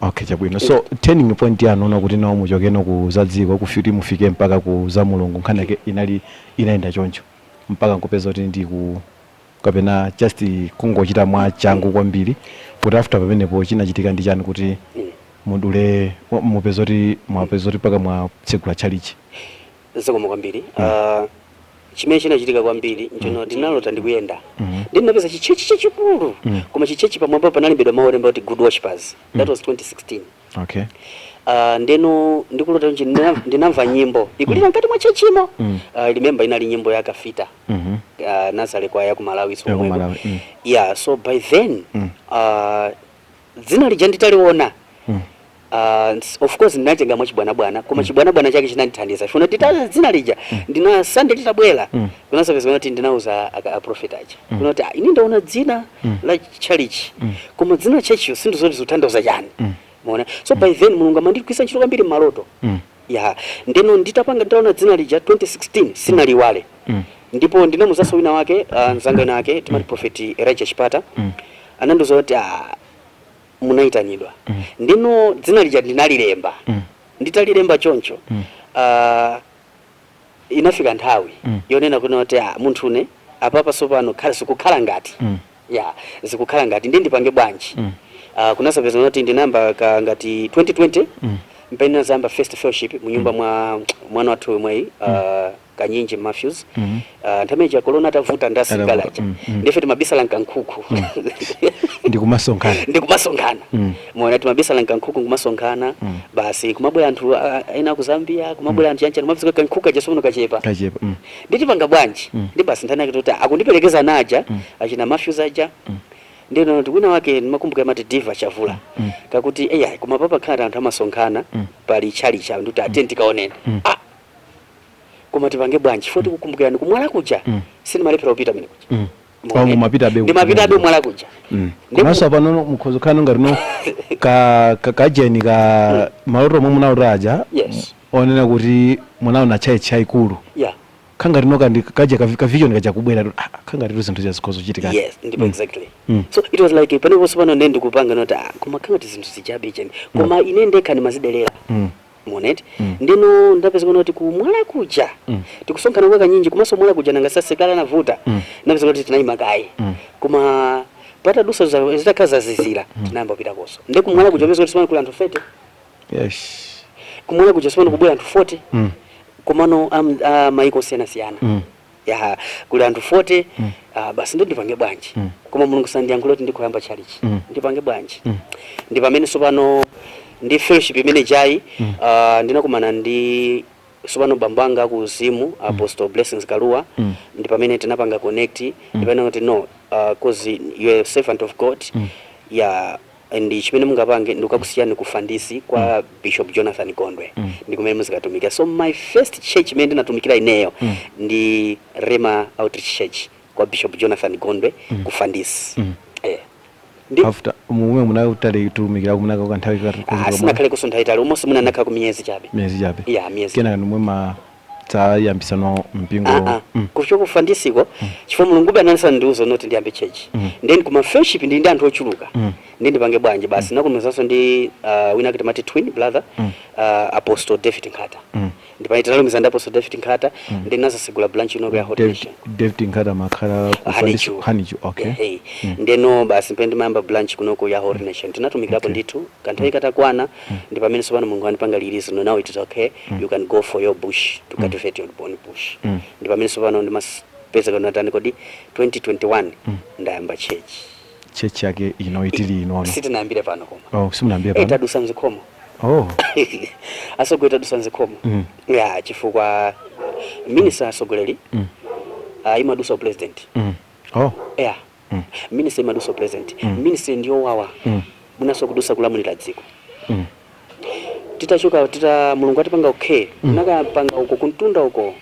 Okay, chabwino. So turning point yanu ona kuti nawo muchokeno ku za dziko kufuti mufike mpaka ku za Mulungu, nkhani yake inali inayenda choncho mpaka nkupeza kuti ndi ku kapena just kungochita mwa changu kwambiri, kuti after pamenepo chinachitika ndi chani kuti mudule, mupeza kuti mwapeza kuti mpaka mwatsegula tchalichi? Zikomo kwambiri. Chimene chinachitika kwambiri nchono, ndinalota ndikuyenda, ndinapeza chichechi chachikulu, koma chichechi pamwamba panalembedwa mawu olemba kuti Good Worshippers. That was 2016. Ndeno ndikulota nji ndinamva nyimbo ikulira mkati mwa chechimo. Remember, inali nyimbo ya Kafita, Nazare kwa ya ku Malawi. So Ya ku komweko. Malawi. Yeah, so by then dzina lija nditaliona, of course ndinatenga mwa chibwanabwana, koma chibwanabwana chake chinandithandiza chifukwa nditaona dzina lija, ndina Sunday litabwera, kunasapeza kuti ndinauza a prophet aja kunoti, "Ah, ine ndaona dzina la church, koma dzina la church sindizoti zikutanthauza chani." Muona? So by then Mulungu amandigwisa ntchito kwambiri m'maloto. Ya, ndeno nditapanga, nditaona dzina lija 2016, sinaliwale. Ndipo ndinamuzanso wina wake, mzanga wina wake timati Prophet Elijah Chipata, anandiuza kuti, "Ah, munayitanidwa." Ndino dzina lija ndinalilemba. Nditalilemba choncho, inafika nthawi yonena kuna kuti, ah, munthune apapa sopano khala zikukhala ngati, ya, zikukhala ngati ndi ndipange bwanji? Kunasapeza kuti ndinayamba ka ngati 2020, mpene nazayamba first fellowship munyumba mwa mwana wathu yomweyi, Kanyinji Matthews. Nthawi imeneyi corona atavuta ndi asilikali Atavuta, aja, ndife timabisala mkankhuku. Ndikumasonkhana. Ndikumasonkhana. Muona, timabisala mkankhuku nkumasonkhana. Basi, kumabwera anthu ena ku Zambia, kumabwera anthu chanchani, kumapezeka kankhuku kaja somuno kachepa. Kachepa. Nditipanga bwanji? Ndi basi, nthani yake kuti akundiperekeza naja achina Matthews aja. Ndino kuti wina wake ndimakumbuka amati Diva Chavula, kakuti eya, koma papa khala anthu amasonkhana, pali chalicha, ndikuti atenti tikaoneni. Ah, koma tipange bwanji? Foti kukumbukirani kumwala kuja, sindimalephera kupita mene kuja. Oh, mumapita be? Ndimapita be mwala kuja. Komanso apano mukhoza kukhala ngati no ka kajeni ka maloto omwe munalota aja, onena kuti munaona church chayikulu, khangati no kandi kaja ka vision kaja kubwera, ah, khangati tu zinthu zikhoza kuchitika. Yes, ndipo exactly. So it was like panoponso pano nde ndikupanga noti, ah, koma khangati zinthu zijabe cheni, koma ine ndekha ndimazidelera. Muonet? Ndino ndapeza kuti kumwala kuja tikusonkhana kwa Kanyinji, komanso mwala kuja nanga sasekala navuta. Ndapeza kuti tinayima kaye, koma patadusa zitakhala zazizira, tinayamba kupita koso. Ndi kumwala kuja peza kuti sipano kuli anthu 30. Kumwala kuja sipano kubwera anthu 40, komano maiko osiyanasiyana. Ya, kuli anthu 40. Basi, ndo ndipange bwanji? Koma Mulungu sandiyankhula kuti ndikuyamba chalichi. Ndipange bwanji? Ndi pamene sopano ndi fellowship imene jayi, ndinakumana ndi sopano bambo anga ku uzimu, Apostle Blessings Kaluwa. Ndi pamene tinapanga connect. Ndi pamene kuti no, 'cause you are a servant of God. Ya. And chimene mungapange ndikukakusiyani ku Fandisi kwa Bishop Jonathan Gondwe, ndi kumene muzikatumikira. So my first church imene ndinatumikira ineyo ndi Rhema Outreach Church kwa Bishop Jonathan Gondwe ku Fandisi. Ndi After mumwe munatali tumikira kumunaka kanthawi? Ah, sinakhale kusuntha itali, umonse muna nakhala ku miyezi chabe. Miyezi chabe? Yeah, miyezi. Kenaka nomwe ma tsayambisano mpingo? Ah, ah. Kuchoka ku Fandisiko, chifukwa Mulungu anandiuza noti ndiyambe church. Then kuma fellowship ndi anthu ochuluka. Ndi ndipange bwanji? Basi, nakumizanso ndi wina kuti mati twin brother, Apostle David Nkhata. Ndipane tinalumiza ndi Apostle David Nkhata, ndi nazasegula branch ino ya Holy David, Nation. David Nkhata makhala ku Hanichu. Hanichu, okay. Hey. Ndeno basi, mpene ndimayamba branch kunoko ya Holy Nation, tinatumikirapo ndithu kanthawi katakwana. Ndi pamene sopano Mulungu andipanga release, no, now it is okay, you can go for your bush to cultivate your own bush. Ndi pamene sopano ndimapeza kanatani kodi 2021 ndayamba church. Church yake ino itili inono? Sitinayambire pano koma. Oh, simunayambire Eh. pano? Tadusa mzikhomo. Asogolera, tadusa mzikhomo. Ya, chifukwa minister, asogoleri, imadusa president. Oh. Yeah. Minister imadusa president. Minister ndiyo wawa munaso kudusa kulamulira dziko. Titachoka, tita Mulungu atipanga okay, nakapanga uko kuntunda uko,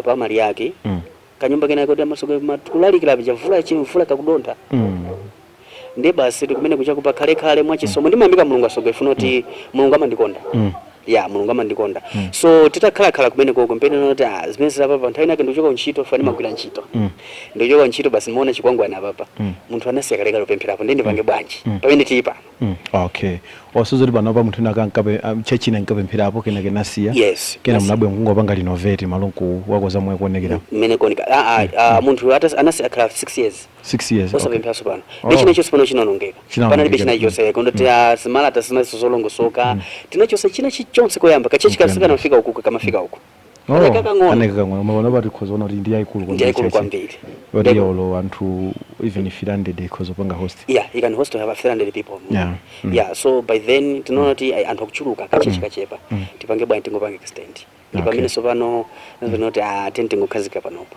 pamali yake, kanyumba kena koti amasogo kulalikira paja mvula chimvula kakudontha. Ndiye basi kumene kuchakupa khalekale mwachisomo ndimayambika Mulungu, asogo ifuna kuti Mulungu amandikonda. Ya, Mulungu amandikonda. So titakhalakhala kumene koko, mpene noti, ah, zimene zapapa nthawi inake ndikuchoka ntchito, fani magwira ntchito. Ndikuchoka ntchito basi, ndimaona chikwangwani apapa, munthu anasiya kalekale kupempherapo, ndiye ndipange bwanji pamene tili pano? Okay, osozoti panopa munthu ina kankape church ina nkapempherapo, kena kenasiya? Yes. Kena Nasiya. munabwe mkungopanga renovate malo nku wakoza mwe kuonekera? Mmene kuoneka, ah, ah, ah, munthu anasiya akhala 6 years 6 years, okay. osapempheranso pano. Oh. Ndi china chonse pano chinonongeka. Chinonongeka. Panalibe china chonse kundoti zimalata zinazo zolongosoka, tinachonse china chonse koyamba ka church kasikanafika uku, kamafika uku. Oh, Kaneka kang'ono. Kaneka kang'ono. Mabona pati khoza ona kuti ndi yayikulu Ndi yayikulu church. Kwambiri. Yoti yolo anthu even if 300 ikhoza panga host. Yeah, you can host to have 300 people. Yeah. Yeah, so by then tinaona kuti ai, anthu akuchuluka, ka church kachepa, tipange bwanji? Tingopange extend. Ndi pamene sopano noti, ah, teni tingokhazika panopa.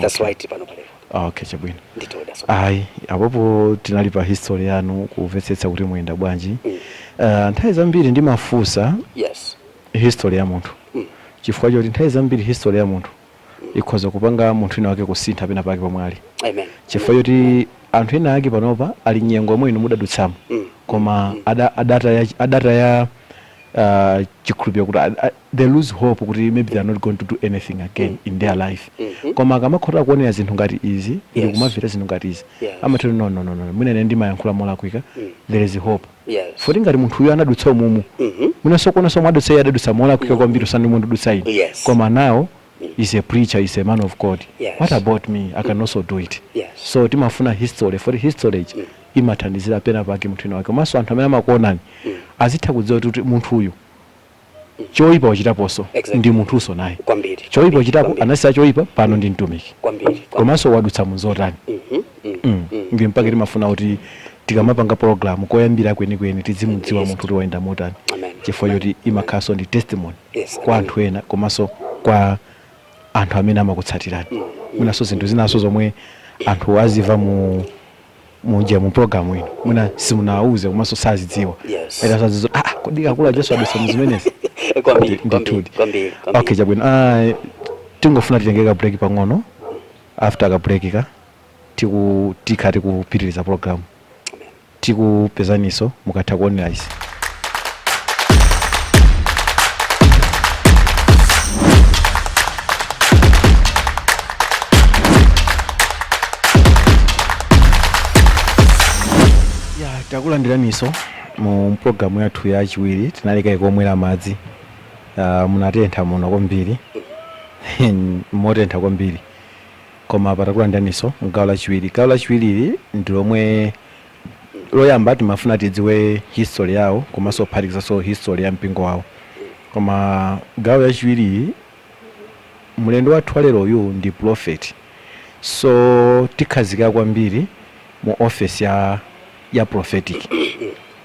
That's why tili pano palepo. Okay, chabwino. Nditoda so. Ayi, apopo tinali pa history yanu, kumvetsetsa kuti muyenda bwanji. Nthawi zambiri ndimafunsa history ya munthu chifukwa choti nthawi zambiri history ya munthu ikhoza kupanga munthu ina wake kusintha pena pake pomwe ali, Amen. chifukwa choti anthu ena ake panopa ali nyengo yomwe inu mudadutsamo, koma adata ya chikhulupiriro kuti they lose hope kuti maybe they are not going to do anything again in their life. Koma akamakhota kuonera zinthu ngati izi ndi kumamvera zinthu ngati izi, amatero, no, no, no, no, mwina ine ndimayankhula molakwika, there is hope. Foti ngati munthu uyu anadutsa umumu, mwinanso kuonanso mwadutsa iye adadutsa molakwika kwambiri usandi mundudutsa ine, koma now is a preacher, is a man of God. What about me? I can also do it. So timafuna history for history iji imathandizira pena pake munthu ina wake, komanso anthu amene amakuonani azitha kudziwa kuti munthu uyu choyipa wachitaponso, ndi munthuso naye. Choyipa wachitapo, anasiya choyipa, pano ndi mtumiki, komanso wadutsa munzotani. Ndi mpaka timafuna kuti tikamapanga program koyambira kwenikweni tidzimudziwa munthu kuti wayenda motani, Amen. chifukwa choti imakhalanso ndi testimony kwa Amen. anthu ena komanso kwa anthu amene amakutsatirani. Mwinanso zinthu zinaso zomwe anthu azimva mu munjira mu program ino mwina simunawuze komanso sazidziwa. Ena sazidziwa, ah, kodi akulu ajesu adusa mu zimenezi? Kwambiri. Ndithudi. Kwambiri. Okay, chabwino. Ah, tingofuna titenge ka break pang'ono. After ka break ka tiku tikha tikupitiriza program. Amen. Tikupezaniso mukatha kuonera izi. Ya, takulandiraniso mu programu yathu yachiwiri. Tinaleka komwera madzi. Munatentha muno kwambiri, motentha kwambiri, koma patakulandiraniso mgawo lachiwiri. Gawo lachiwirili ndi lomwe loyamba timafuna tidziwe history yawo komanso kuphatikizaso history ya mpingo wawo, koma gawo yachiwiriyi mlendo wathu waleroyu ndi prophet, so tikhazika kwambiri mu office ya prophetic,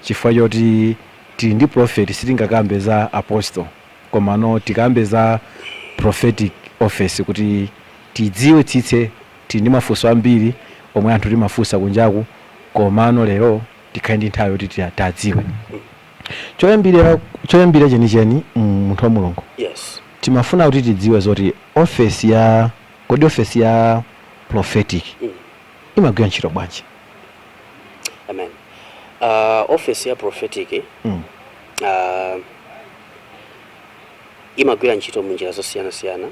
chifukwa choti tili ndi prophet. Sitingakambe za apostle, komano tikambe za prophetic office kuti tidziwe tsitse. Tili ndi mafunso ambiri omwe anthu timafunsa kunjaku, komano lero Tikhale ndi nthawi yoti tadziwe choyambira chenicheni, munthu wa Mulungu. Yes. Timafuna kuti tidziwe zoti office ya kodi office ya prophetic imagwira ntchito bwanji? Amen. Office ya prophetic imagwira ntchito munjira zosiyanasiyana.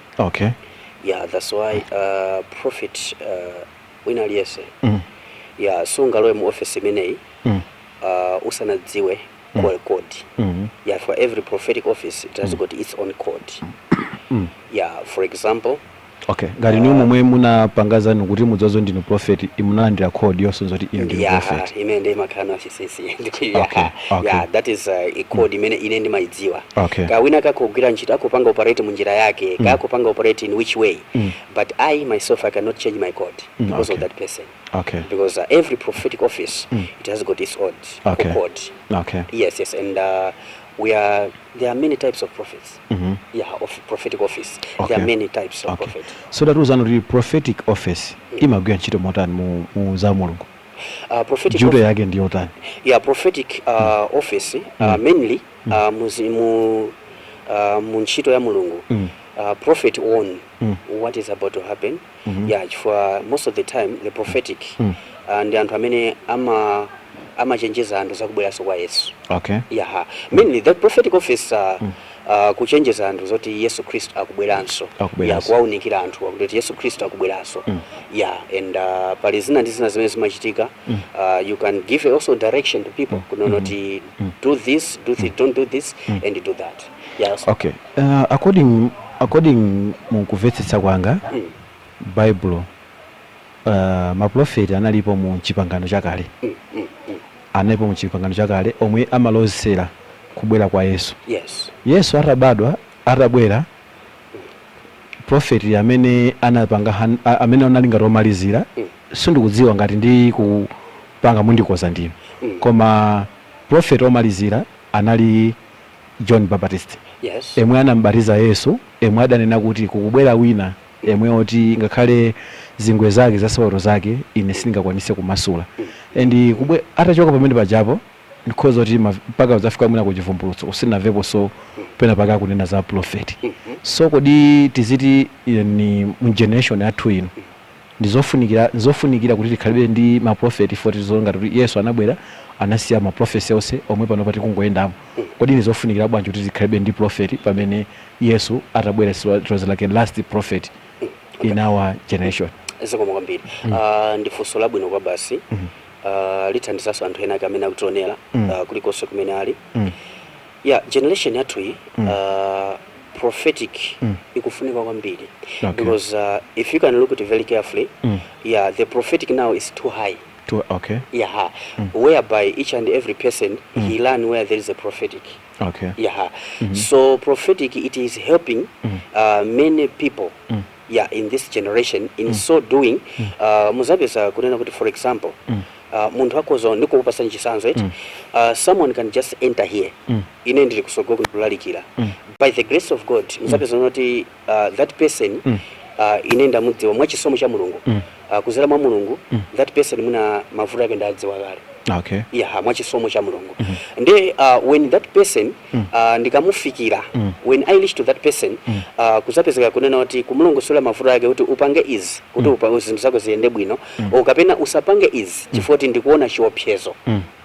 Yeah, that's why prophet wina aliyense, yeah, sungalowe mu office imeneyi usanadziwe code. Yeah, for every prophetic office, it has got its own code. Yeah, for example, Okay, ngati niwo momwe munapanga zanu kuti mudzozo ndinu prophet, munalandira code yosonza kuti inu ndinu prophet? Imene ndi imakhala chinsinsi. Yeah, that is a code imene ine ndimayidziwa. Ka wina kakugwira ntchito, akupanga operate munjira yake, kakupanga operate in which way, but I myself, I cannot change my code because of that person, because every prophetic office, it has got its own code. Yes, and we are there are many types of prophets. Yeah, of prophetic office. There are many types of prophet. So tatiuzani kuti prophetic office imagwira ntchito motani mu za Mulungu? Prophetic Ntchito yake ndi yotani? Yeah, prophetic office, mainly mu ntchito ya Mulungu, prophet warn what is about to happen. Yeah, chifukwa most of the time the prophetic ndi anthu amene amachenjeza anthu zakubweranso kwa Yesu. Yeah, mainly the prophetic office, kuchenjeza anthu zoti Yesu Khristu akubweranso. Akubweranso. Yeah, kuwaunikira anthu kuti Yesu Khristu akubweranso. Yeah, and pali zina ndi zina zimene zimachitika. You can give also direction to people kunena kuti do this, do this, don't do this and do that. Yes. Okay, according mukumvetsetsa kwanga Bible, maprofeti analipo mu Chipangano Chakale. Analipo mu Chipangano Chakale omwe amalozera kubwera kwa Yesu. Yesu atabadwa, atabwera, profeti amene anapanga amene anali ngati omalizira, sindikudziwa ngati ndi kupanga mundikoza ndinu, koma profeti omalizira anali John Baptist, emwe anambatiza Yesu, emwe adanena kuti kukubwera wina emwe oti ngakhale zingwe zake za nsapato zake ine sindingakwanise kumasula. And atachoka pamene pajapo, ndikhoza kuti mpaka udzafika mwina ku Chivumbulutso usinamvepo so pena pake akunena za prophet. So kodi tiziti ni mu generation yathu ino ndizofunikira kuti tikhalibe ndi maprofeti, foti ngati kuti Yesu anabwera, anasiya maprofesi onse omwe pano pati kungoyendamo? Kodi ndizofunikira bwanji kuti tikhalibe ndi prophet pamene Yesu atabwera, it was like a last prophet in our generation? Zikomo kwambiri. Ndi funso labwino kwa basi. Lithandizanso anthu ena ake amene akutionera kulikonse kumene ali. Yeah, generation yathuyi, prophetic ikufunika kwambiri, because if you can look it very carefully, yeah, the prophetic now is too high. Yeah, whereby each and every person, he learn where there is a prophetic. Yeah, so prophetic, it is helping many people, yeah, in this generation. In so doing, muzapeza kunena kuti, for example, munthu akhoza, ndikukupasani chitsanzo eti, someone can just enter here, ine ndili kusogolo kulalikira. By the grace of God, muzapeza kuti that person, ine ndamudziwa mwachisomo cha Mulungu, kuzera mwa Mulungu, that person muna mavuto ake ndadziwa kale. Yeah, mwachisomo cha Mulungu. Ndi when that person, ndikamufikira, when I reach to that person, kuzapezeka kunena kuti kumulongosola mavuto ake kuti upange izi kuti zinthu zako ziyende bwino, o kapena usapange izi chifukwa kuti ndikuona chiopsezo.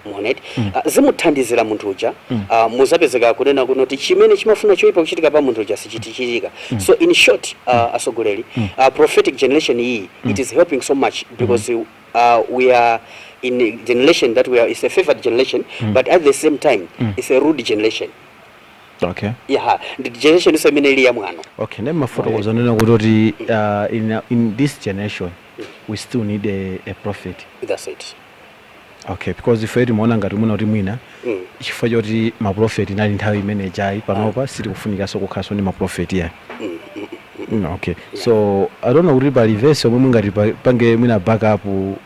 Muoneti, zimuthandizira munthu uja. Muzapezeka kunena kuno kuti chimene chimafuna choyipa kuchitika pa munthu uja sichitichitika. So in short, asogoleri, prophetic generation iyi, it is helping so much because we are in a generation that we are, it's a favored generation, but at the same time it's a rude generation. Yeah, ndi generation iso imene ili yamwano. Okay, ne mafotokoza nena kuti in this generation we still need a prophet. That's it. Okay, because ife timaona ngati mwina kuti mwina chifukwa choti maprofeti inali nthawi imene jayi, panopa sitikufunikanso kukhalanso ndi maprofeti ya. Okay, so I don't know kuti pali verse omwe mungati pange mwina backup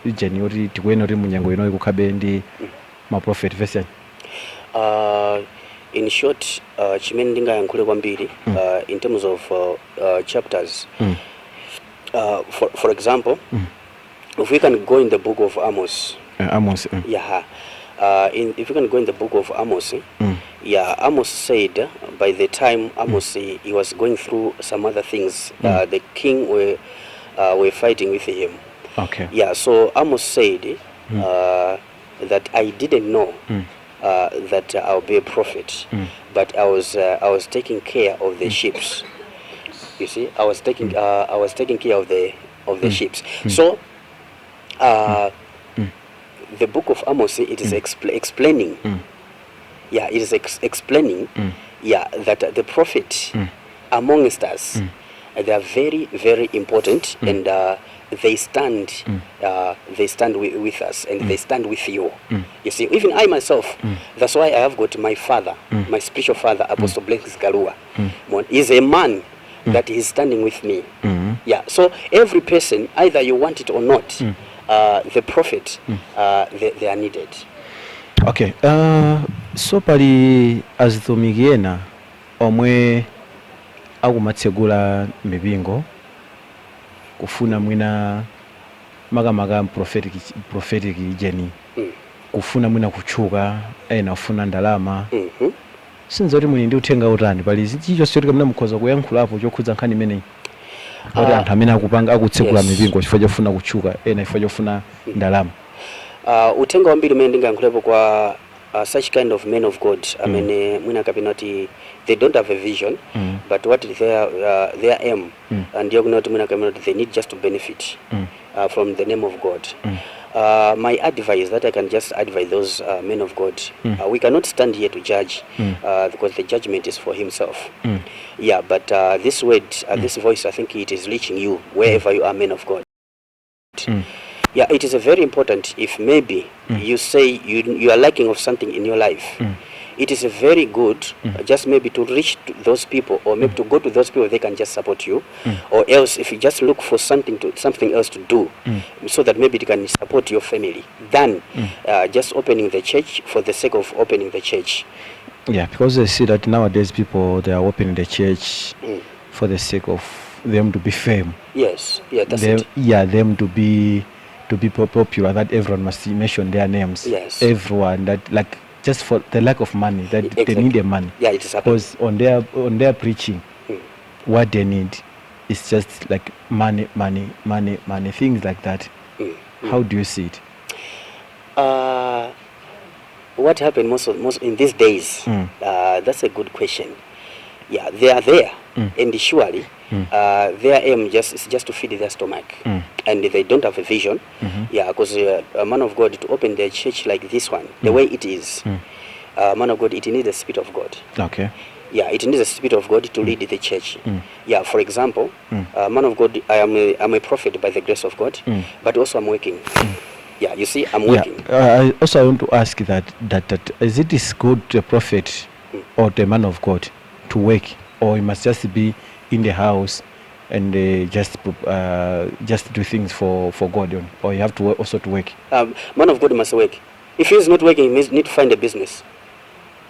ijeni yoti tikuyenera kuti munyengo inoyi kukhabe ndi maprofeti, verse yanji? In short, chimene ndingayankhule kwambiri, in terms of chapters, for example, if we can go in the book of Amos. Amos. Yeah. If you can go in the book of Amos, yeah, Amos said by the time Amos he was going through some other things, the king were fighting with him. Yeah, so Amos said that I didn't know that I'll be a prophet, but I was taking care of the sheep. You see, I was taking care of the sheep. So the book of Amos, it is explaining. Yeah, it is explaining. Yeah, that the prophet amongst us, they are very, very important, and they stand with us, and they stand with you. You see, even I myself, that's why I have got my father, my spiritual father, Apostle Blessings Kalua. Is a man that is standing with me. Yeah, so every person, either you want it or not, the prophet, they are needed. Okay, so pali azitumiki ena omwe akumatsegula mipingo kufuna mwina makamaka prophetic jeni kufuna mwina kutchuka, ena kufuna ndalama. Sinza kuti muli ndi uthenga utani, pali chilichonse choti kamene mukhoza kuyankhulapo chokhudza nkhani imeneyi, kuti anthu amene akupanga, akutsegula mipingo chifukwa chofuna kutchuka, ena chifukwa chofuna ndalama? Uthenga wambiri umene ndingayankhulepo kwa such kind of men of God amene mwina kapena kuti they don't have a vision, but what their aim, ndiyo kunena kuti mwina kapena kuti they need just to benefit from the name of God. My advice that I can just advise those men of God, we cannot stand here to judge because the judgment is for himself. Yeah, but this word, this voice, I think it is reaching you wherever you are, men of God. Yeah, it is a very important if maybe you say you are lacking of something in your life. It is a very good just maybe to reach to those people or maybe to go to those people, they can just support you. Or else if you just look for something else to do so that maybe it can support your family than just opening the church for the sake of opening the church. Yeah, because they see that nowadays people, they are opening the church for the sake of them to be fame. Yes, yeah, that's Them, it. Yeah, them to be popular. That everyone must mention their names. Everyone that, like, just for the lack of money, that they need the money. Yeah, it is happening. Because on their preaching, what they need is just like money, money, money, money, things like that. How do you see it? What happened most in these days? That's a good question. Yeah, they are there, and surely their aim just is just to feed their stomach, and they don't have a vision. Yeah, because a man of God to open their church like this one, the way it is, man of God, it needs the Spirit of God. Yeah, it needs the Spirit of God to lead the church. Yeah, for example, man of God, I'm a prophet by the grace of God, but also I'm working. Yeah, you see, I'm working. I also want to ask that is it is good to a prophet or the man of God to work, or he must just be in the house and just do things for God only, or you have to work, also to work? Man of God must work. If he is not working, he must need to find a business.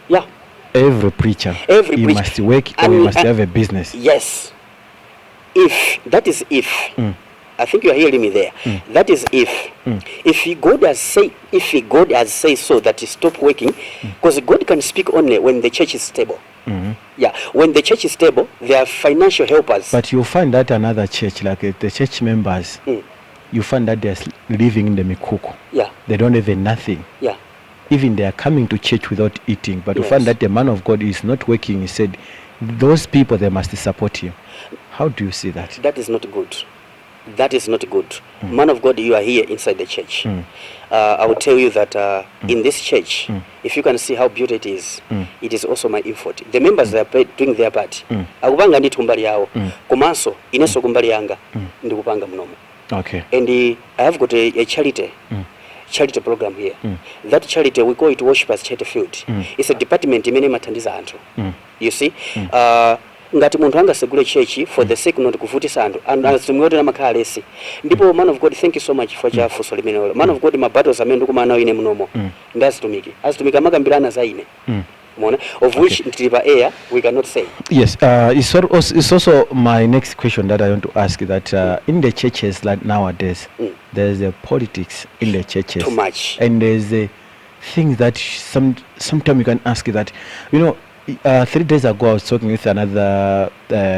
Yeah. Every preacher, Every he preacher. Must work or he must have a business. Yes. If that is if I think you are hearing me there. That is if if God has say if God has say so that he stop working, because God can speak only when the church is stable. Yeah, when the church is stable, there are financial helpers. But you find that another church, like the church members, you find that they're living in the mikuku. They don't have nothing. Even they are coming to church without eating. But you find that the man of God is not working. He said, those people, they must support him. How do you see that? That is not good. That is not good. Man of God, you are here inside the church. I will tell you that in this church, if you can see how beautiful it is, it is also my effort. The members are doing their part. Akupanga ndithu kumbali yawo. Komanso inenso kumbali yanga ndikupanga munomo. And I have got a charity program here. That charity, we call it Worshipers Charity Field. It's a department imene imathandiza anthu. You see, ngati munthu angasegule church for the sake not kuvutisa anthu, anthu azimwe amakhala alesi. Ndipo man of God, thank you so much for cha funso limenelo. Man of God, ma battles amene ndikumana nawo ine munomo ndi azitumiki, azitumiki amakambirana za ine. Mona of which tili pa air we cannot say. Yes, it's also my next question that I want to ask, that in the churches like nowadays, there's a politics in the churches. Too much. And there's a Things that sometimes you can ask that, 3 days ago I was talking with another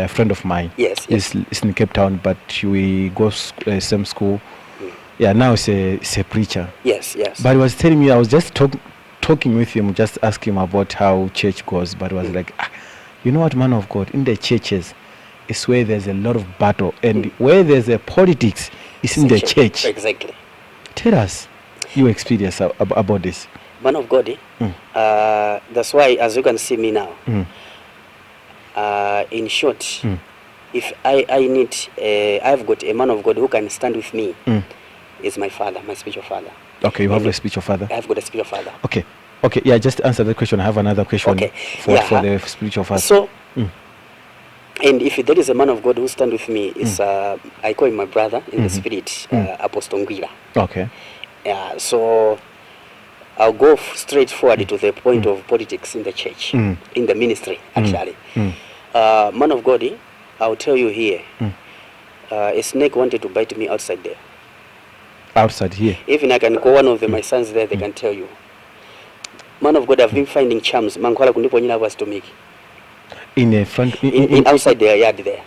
friend of mine. He's in Cape Town, but we go same school. Yeah, now he's a preacher. But he was telling me, I was just talking with him, just asking him about how church goes. But he was like, "Ah, you know what, man of God, in the churches, it's where there's a lot of battle, and where there's a politics, it's in the church." Exactly. Tell us your experience about this. Man of God, eh? That's why, as you can see me now, in short, if I need, I've got a man of God who can stand with me, is my father, my spiritual father. Okay, you have a spiritual father. I've got a spiritual father. Okay, yeah, just answer the question. I have another question for the spiritual father. So, and if there is a man of God who stand with me, is I call him my brother in the spirit, Apostle Ngwira. Yeah, so I'll go straight forward to the point of politics in the church, in the ministry, actually. Man of God, I'll tell you here, a snake wanted to bite me outside there. Outside here. Even I can call one of my sons there, they can tell you. Man of God, I've been finding charms. Mankhwala kundiponyera atumiki. In the front, In outside their yard there.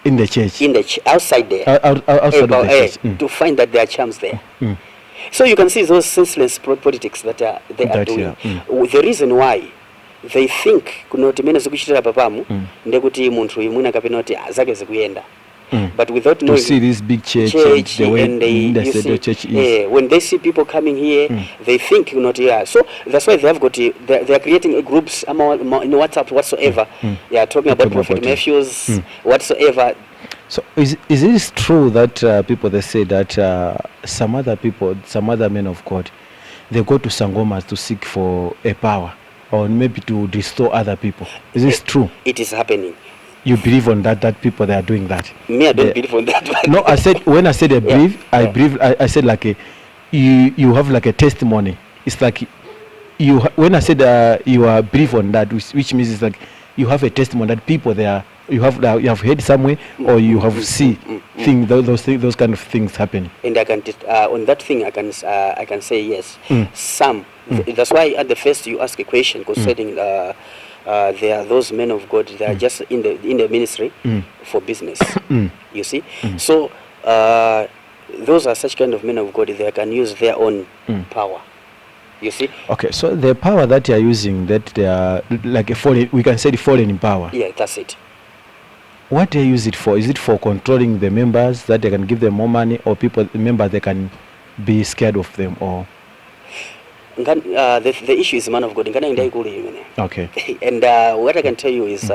In the church. In the outside there. Outside of the church. To find that there are charms there. So you can see those senseless politics that they are That, doing. yeah. The reason why they think kunoti mene zikuchitira papamu ndekuti munthu uyu mwina kapena kuti, ah, zake zikuyenda, but without To knowing see this big church, and church the way and they, the you the see, church is. When they see people coming here, they think not, yeah. So that's why they have got they are creating groups in WhatsApp whatsoever. They are talking about Talking Prophet about it. Matthews whatsoever. So is it true that people, they say that some other people, some other men of God, they go to sangomas to seek for a power or maybe to restore other people? Is this true? It is happening. You believe on that? That people, they are doing that? Me, I don't believe on that one. No, I said, when I said I believe, I believe. I said like a, you have like a testimony. It's like you when I said you are believe on that, which means it's like you have a testimony that people there, you have heard somewhere or you have see thing those kind of things happen. And I can on that thing I can say yes. Some that's why at the first you ask a question concerning there are those men of God that are just in the ministry for business. You see, so those are such kind of men of God. They can use their own power. You see? Okay, so the power that they are using, that they are like a foreign, we can say the foreign power. Yeah, that's it. What they use it for? Is it for controlling the members, that they can give them more money, or people, the members, they can be scared of them, or The issue is, man of God, nkhani ndaikulu imene. And what I can tell you is,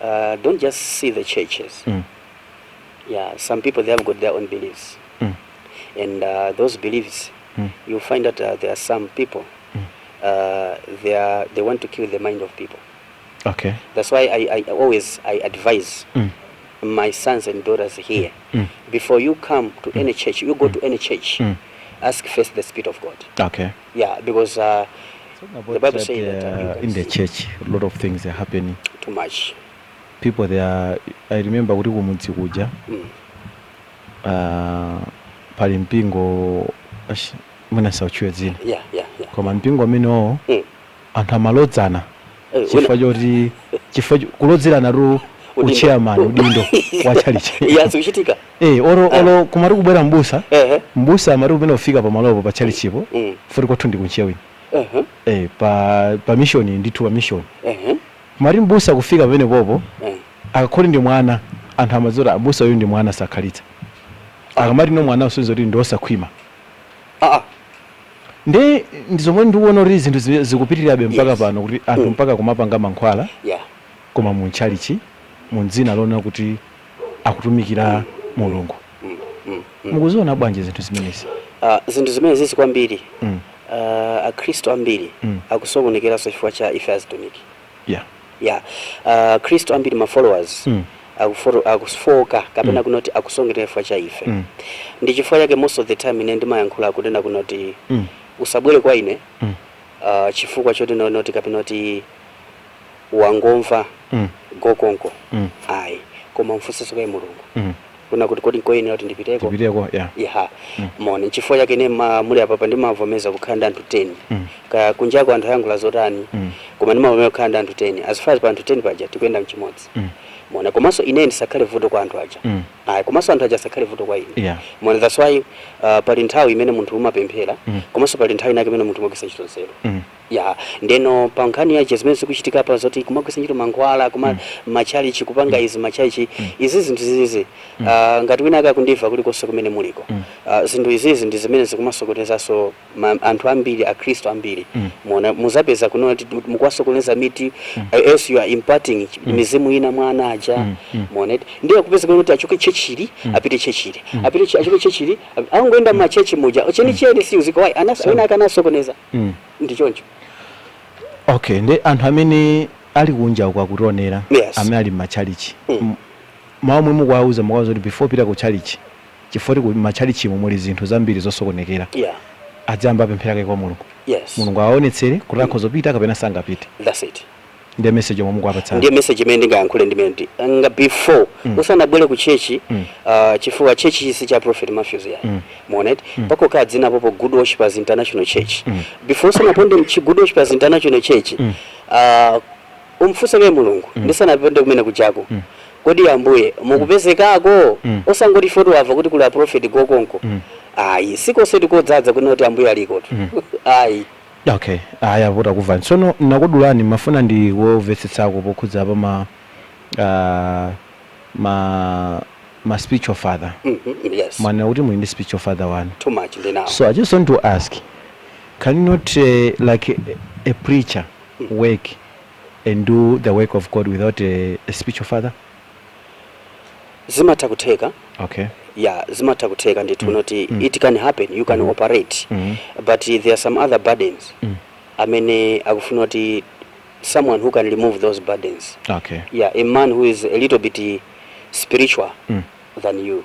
don't just see the churches. Yeah, some people, they have got their own beliefs, and those beliefs, you find that there are some people, they want to kill the mind of people. That's why I always I advise my sons and daughters here, before you come to any church, you go to any church, ask first the Spirit of God. Yeah, because the Bible That, says that you can in the see church, a lot of things are happening. Too much. People, they are, I remember kuti kumudzi kuja, pali mpingo, mwina sautchula dzina, koma mpingo umenewo anthu amalodzana chifukwa choti chifukwa kulodzerana tu Udindo. Uchairman, udindo wa chalichi. Yeah, zikuchitika. Eh, olo kumati kubwera mbusa, mbusa amati kumene kufika pamalopo pa chalichipo, futi kwathu ndi ku Ntcheu. Eh, pa mission ndithu, pa mission. Kumati mbusa kufika pamene popo, akakhoti ndi mwana, anthu amadzoti abusa uyu ndi mwana, sakhalitsa. Akamati no mwana, usonyeza kuti ndi osakhwima. Ndi ndizomwe ndikuona kuti zinthu zikupitirirabe mpaka pano, kuti anthu mpaka kumapanga mankhwala, koma mu ntchalichi, mu dzina lona kuti akutumikira Mulungu. Mukuziona bwanji zinthu zimenezi? Zinthu zimene zizi kwambiri, akhristu ambiri akusokonekeranso chifukwa cha ife azitumiki. Yeah, akhristu ambiri, ma followers, akufoka kapena kunoti akusongera chifukwa cha ife. Ndi chifukwa chake most of the time ine ndimayankhula kunena kunoti usabwere kwa ine chifukwa choti noti kapena kuti wangomva gokonko, ayi, koma mfunsenso kaye Mulungu. Kuna kuti kodi nkoyenera kuti ndipiteko? Tipiteko, yeah. Yeah, mone nchifukwa chake ine muli apapa ndimavomeza kukhala ndi anthu 10. Ka kunjako anthu ayankhula zotani, koma ndimavomeza kukhala ndi anthu 10. As far as pa anthu 10 paja tikuyenda mchimodzi. Mona komanso ine ndisakhale vuto kwa anthu aja. Ayi, komanso anthu aja asakhale vuto kwa ine. Mona, that's why pali nthawi imene munthu umapemphera, komanso pali nthawi inake imene munthu umagwisa ntchito nzeru. Ya, ndeno pa nkhani yache zimene zikuchitika pa zoti kumagwisa ntchito mankhwala kuma machalichi, kupanga izi machalichi, izi zinthu zizizi, ngati wina akakundimva kulikonse kumene muliko, zinthu izizi ndi zimene zikumasokonezanso anthu ambiri, akhristu ambiri. Mona muzapeza kuno kuti mukuwasokoneza miti, else you are imparting mizimu ina mwa ana aja. Mona ndiye kupeza kuti achoke chechili, apite chechili, apite achoke chechili, angoenda machechi muja chenicheni si uziko wai wina akanasokoneza. Ndi choncho. Okay, ndi anthu amene ali kunja uku akutionera, amene ali m'machalichi, mawu omwe mukuwauza, mukuwauza kuti before pita ku chalichi, chifukwa ku machalichimo muli zinthu zambiri zosokonekera, adzayamba apempherake kwa Mulungu, Mulungu awaonetsere kuti akhoza kupita kapena sangapite. That's it. Ndiye message yomwe mukuwapatsana. Ndiye message imene ndingayankhule ndimene ndi nga before usanabwere ku church, chifukwa church si cha Prophet Matthews ya. Muone pako kadzina popo Good Worshipers International Church. Before usanaponde mchi Good Worshipers International Church, umfunse Mulungu, ndisanaponde kumene kuchako, kodi Ambuye mukupezekako? Osangoti foto wava kuti kuli a prophet gokonko. Ayi, sikose tikodzaza kunena kuti Ambuye alikotu, ayi. Okay, aya pota kumva. Tsono nakudulani, mafuna ndi womvetsetsako pokhudza pa ma spiritual father. Yes. Mwanena kuti muli ndi spiritual father wanu. Too much, ndinawo. So I just want to ask, can you not like a preacher work and do the work of God without a spiritual father? Zimatha kutheka. Yeah, zimatha kutheka ndithu, kuti it can happen, you can operate, but there are some other burdens amene akufuna kuti someone who can remove those burdens. Yeah, a man who is a little bit spiritual than you.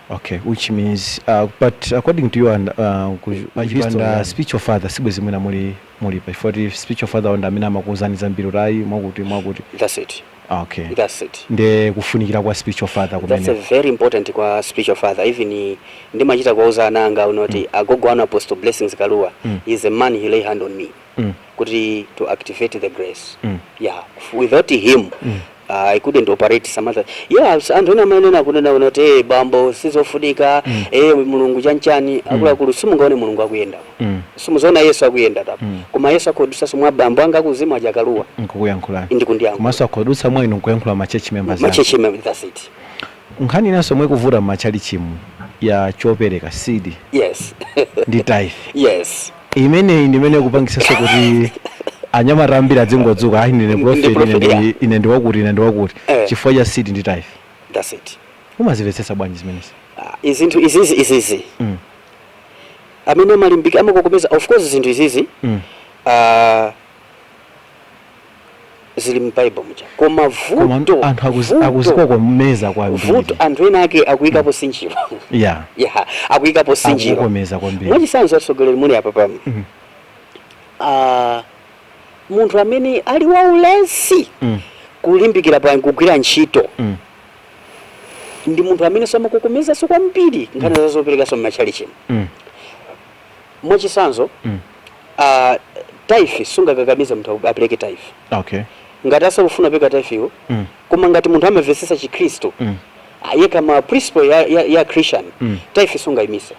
Okay, which means but according to you and kupanda spiritual father sibwezi mwina muli mulipa, ifoti spiritual father onda amene amakuuzani zambiri kuti ayi, mwakuti mwakuti. That's it. That's it. Nde kufunikira kwa spiritual father That's a kumene. very important kwa spiritual father. Even ndimachita kuwauza ana anga unoti agogo anu Apostle Blessings Kaluwa is a man, he lay hand on me kuti to activate the grace. Yeah, without him I couldn't operate some other, yeah. Anthu ena amanena kunena kuti, "Eh, bambo, sizofunika, eh, Mulungu chanchani." Akuluakulu, simungaone Mulungu akuyenda, simuzoona Yesu akuyenda tapo, koma Yesu akhodusanso mwa bambo anga akuzimu aja Kaluwa. Nkukuyankhulani. Ndikundiyankhula. Komanso akhodutsa mwa inu nkuyankhula ma church members anu. Ma church member, that's it. Nkhani inanso omwe ikuvuta m'machalichimu ya chopereka, seed ndi tithe. Imeneyi ndi imene ikupangisanso kuti anyamata ambiri adzingodzuka, "Ayi, ndine prophet, ine prophet, ine ndi wakuti, ine ndi wakuti," chifukwa cha seed ndi tithe. That's it. Umazimvetsetsa bwanji zimenezi? Ah, izinthu izizi amene amalimbika amakokomeza, of course zinthu izizi zili m'Bible muja, koma Koma vuto anthu akuzikokomeza kwambiri. Vuto, anthu ena ake akuyikapo sinjiro. Yeah, akuyikapo sinjiro. Akukokomeza kwambiri. Mwachitsanzo, atsogoleri muli apa pano, munthu amene ali waulesi kulimbikira pa kugwira ntchito ndi munthu amene samakokomezanso kwambiri nkhani za zoperekanso m'machalichi. Mwachitsanzo, tithe sungakakamize munthu apereke tithe. Ngati asakufuna pereka tithe, koma ngati munthu amamvetsetsa Chikhristu, yekha ma principle ya Christian, tithe sungayimise,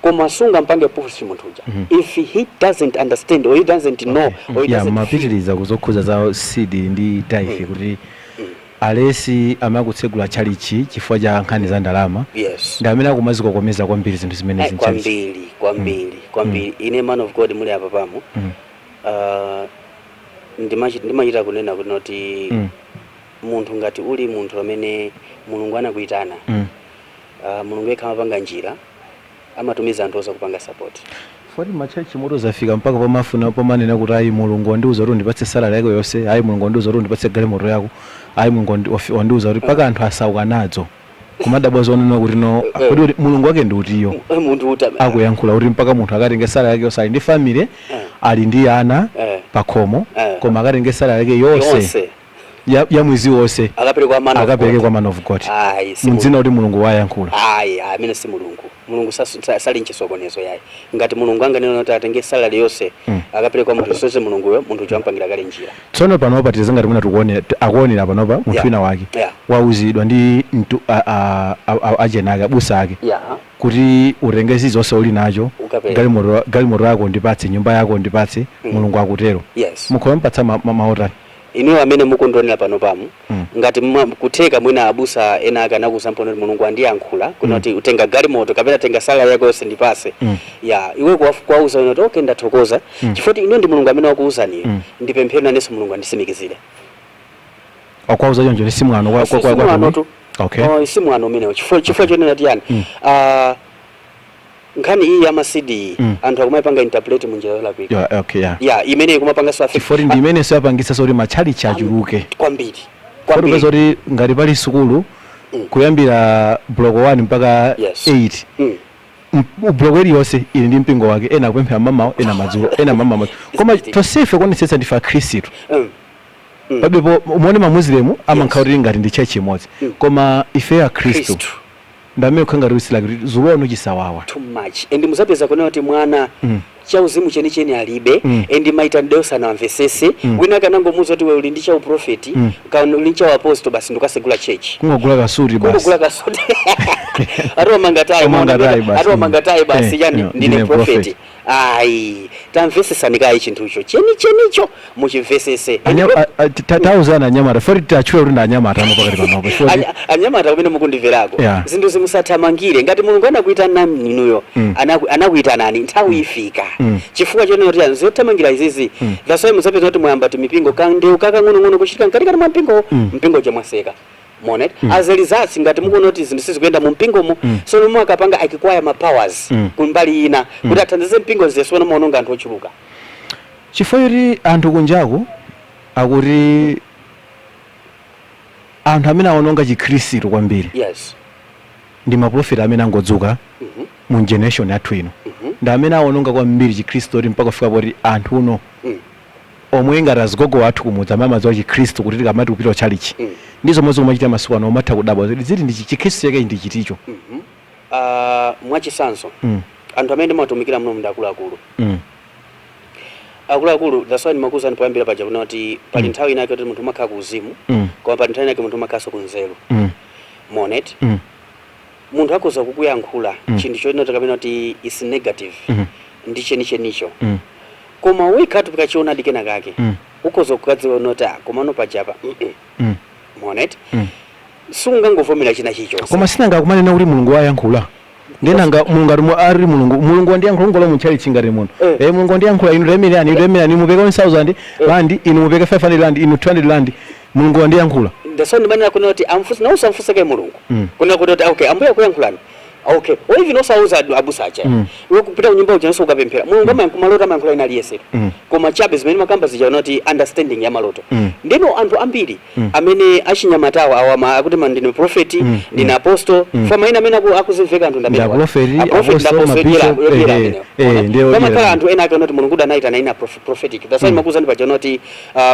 koma sungampange push munthu uja if he doesn't understand or he doesn't know or he doesn't feel. Mapitiriza kuzokhuza za seed ndi tithe, kuti alesi amakutsegula tchalichi chifukwa cha nkhani za ndalama, ndi amene akumazikokomeza kwambiri zinthu zimenezi mtchalichi. Kwambiri, kwambiri, kwambiri. Ine, man of God, muli apa pamo, ndimachita kunena kuti munthu ngati uli munthu amene Mulungu anakuyitana, Mulungu yekha amapanga njira, amatumiza anthu oza kupanga support. Foti machechi moto zafika mpaka pamafuna pamanena kuti, "Ayi, Mulungu wandiuza kuti undipatse salary yako yonse. Ayi, Mulungu wandiuza kuti undipatse galimoto yako. Ayi, Mulungu wandiuza kuti," mpaka anthu asauka nadzo kumadabwa zonena kuti no, kodi kuti Mulungu wake ndi utiyo? Munthu uta Akuyankhula kuti mpaka munthu akatenge salary yake yonse, ali ndi family, ali ndi ana pakhomo, koma akatenge salary yake yonse. Yonse. ya mwezi wonse akapereke kwa man of akapereke God. kwa man of God Ayi, si mdzina kuti Mulungu wayankhula. Ayi, amene si Mulungu. Mulungu sali mchisokonezo yayi. Ngati Mulungu anganena kuti atenge salary yonse akapereke kwa munthu sonse, Mulunguyo munthu uja wampangira kale njira. Tsono panopa tizengati mwina tikuonera, akuonera panopa munthu wina wake wauzidwa ndi achena ake, abusa ake kuti utenge zizonse uli nacho, Ukapereke. Galimoto yako ndipatse, nyumba yako ndipatse, Mulungu akutero. Mukhoza mpatsa maotani? Inuyo amene mukundionera pano pamu, ngati kutheka mwina abusa ena ake anakuuza mpono kuti Mulungu andiyankhula kuna kuti utenga galimoto kapena tenga salary yako yonse ndipase, ya iwe kuwauza kuti okay, ndathokoza, chifukwa inuyo ndi Mulungu amene wakuuzaniyo, ndipemphero nanenso Mulungu andisimikizire. Akwauza choncho ndi simwano Si mwano tu. Okay. Oh, si mwano umenewo, chifukwa chonena tiyani, nkhani iyi ya ma seed, anthu akumayipanga interpret munjira yolakwika. Yeah, okay, yeah. Ya, imeneyi kumapanganso affect Chifukwa ndi imene siyapangitsa kuti matchalichi achuluke kwambiri. Kwambiri. Kwambiri. Kuti ngati pali sukulu kuyambira block 1 mpaka 8, block iliyonse ili ndi mpingo wake, ena akupemphera mamawa, ena madzulo, ena mamawa madzulo, koma tonsefe kuonetsetsa ndife Akhristu. Pabepo umuone Mamuslimu amakhala kuti ngati ndi church imodzi, koma ife Akhristu Khristu ndamene kukhala ngati wisila kuti zulono chisawawa. Too much. And muzapeza kunena kuti mwana chauzimu chenicheni alibe, and maitanidwe sanamvesese. Wina akanangomuuza kuti we uli ndi cha uprofeti, kana uli ndi cha uapostle, basi ndikasegula church. Kungogula kasuti basi. Kungogula kasuti, atiwamanga tayi. Omanga tayi basi. Atiwamanga tayi basi. Yani ndine ndine prophet. Prophet. Ayi, tamvesesani kayi chinthucho chenichenicho, muchimvesese. Tauzana anyamata foti tachule kuti ndi anyamata ano pakati panopo chifukwa Anyamata kumene mukundimverako, zinthu zimusathamangire. Ngati Mulungu anakuitana inuyo, anakuitanani, nthawi ifika. Chifukwa chonena kuti zothamangira izizi, that's why muzapeza kuti mwayamba timipingo kandeu kakang'onong'ono kuchitika mkatikati mwa mpingo, mpingo uja mwaseka monet. As a result, ngati mukuona kuti zinthu sizikuyenda mu mpingomo, so nomwe akapanga acquire ma powers kumbali ina kuti athandize mpingo, zesona maononga anthu ochuluka. Chifukwa choti anthu kunjaku akuti anthu amene aononga Chikhristu kwambiri ndi maprofeti amene angodzuka mu generation yathu ino, ndi amene aononga kwambiri Chikhristu, kuti mpaka kufika poti anthu uno omwe ngati azigogo athu kumudzi amamadziwa Chikhristu kuti tikamati kupita tchalichi ndi zomwe zikumachita masiku ano, umatha kudabwa kuti ziti ndi Chikhristu chake ndi chiticho. Mwachisanzo, anthu amene ndimatumikira muno ndi akuluakulu. Akuluakulu, that's why ndimakuwuzani poyambira paja kuna kuti pali nthawi inake kuti munthu umakhala ku uzimu, koma pali nthawi inake munthu umakhalanso ku nzeru. Monet, munthu akhoza kukuyankhula chinthu chonena kapena kuti is negative ndi chenichenicho, koma wekha ukachionadi kena kake, ukhoza kukadziwa noti ah, komano pajapa Monet, sungangovomera china chilichonse. Koma sinanga akumanena kuti Mulungu wayankhula, ndenanga Mulungu ari Mulungu, Mulungu wandiyankhula ngolo mutchalichi ngati muno. Mulungu wandiyankhula, inu temerani, inu temerani, mupeke 1000 rand, inu mupeke 500 rand, inu 200 rand, Mulungu wandiyankhula. That's why ndimanena kunena kuti amfuse na usamfuse Mulungu, kunena kuti okay, Ambuye akuyankhulani, okay, or even osauza abusa aja. Iwe kupita kunyumba uja nso ukapemphera, Mulungu maloto amayankhula ina aliyense, koma chabe zimene makamba zija unati understanding ya maloto. Ndino anthu ambiri amene achinyamatawa awa akuti ma ndine prophet, ndine apostle, fa maina amene akuzimveka anthu Ndi a prophet, apostle, ma bishop, ndiye odyera. Pamakhala anthu ena ake unati Mulungu anaitana ina prophetic. That's why makuuzani paja unati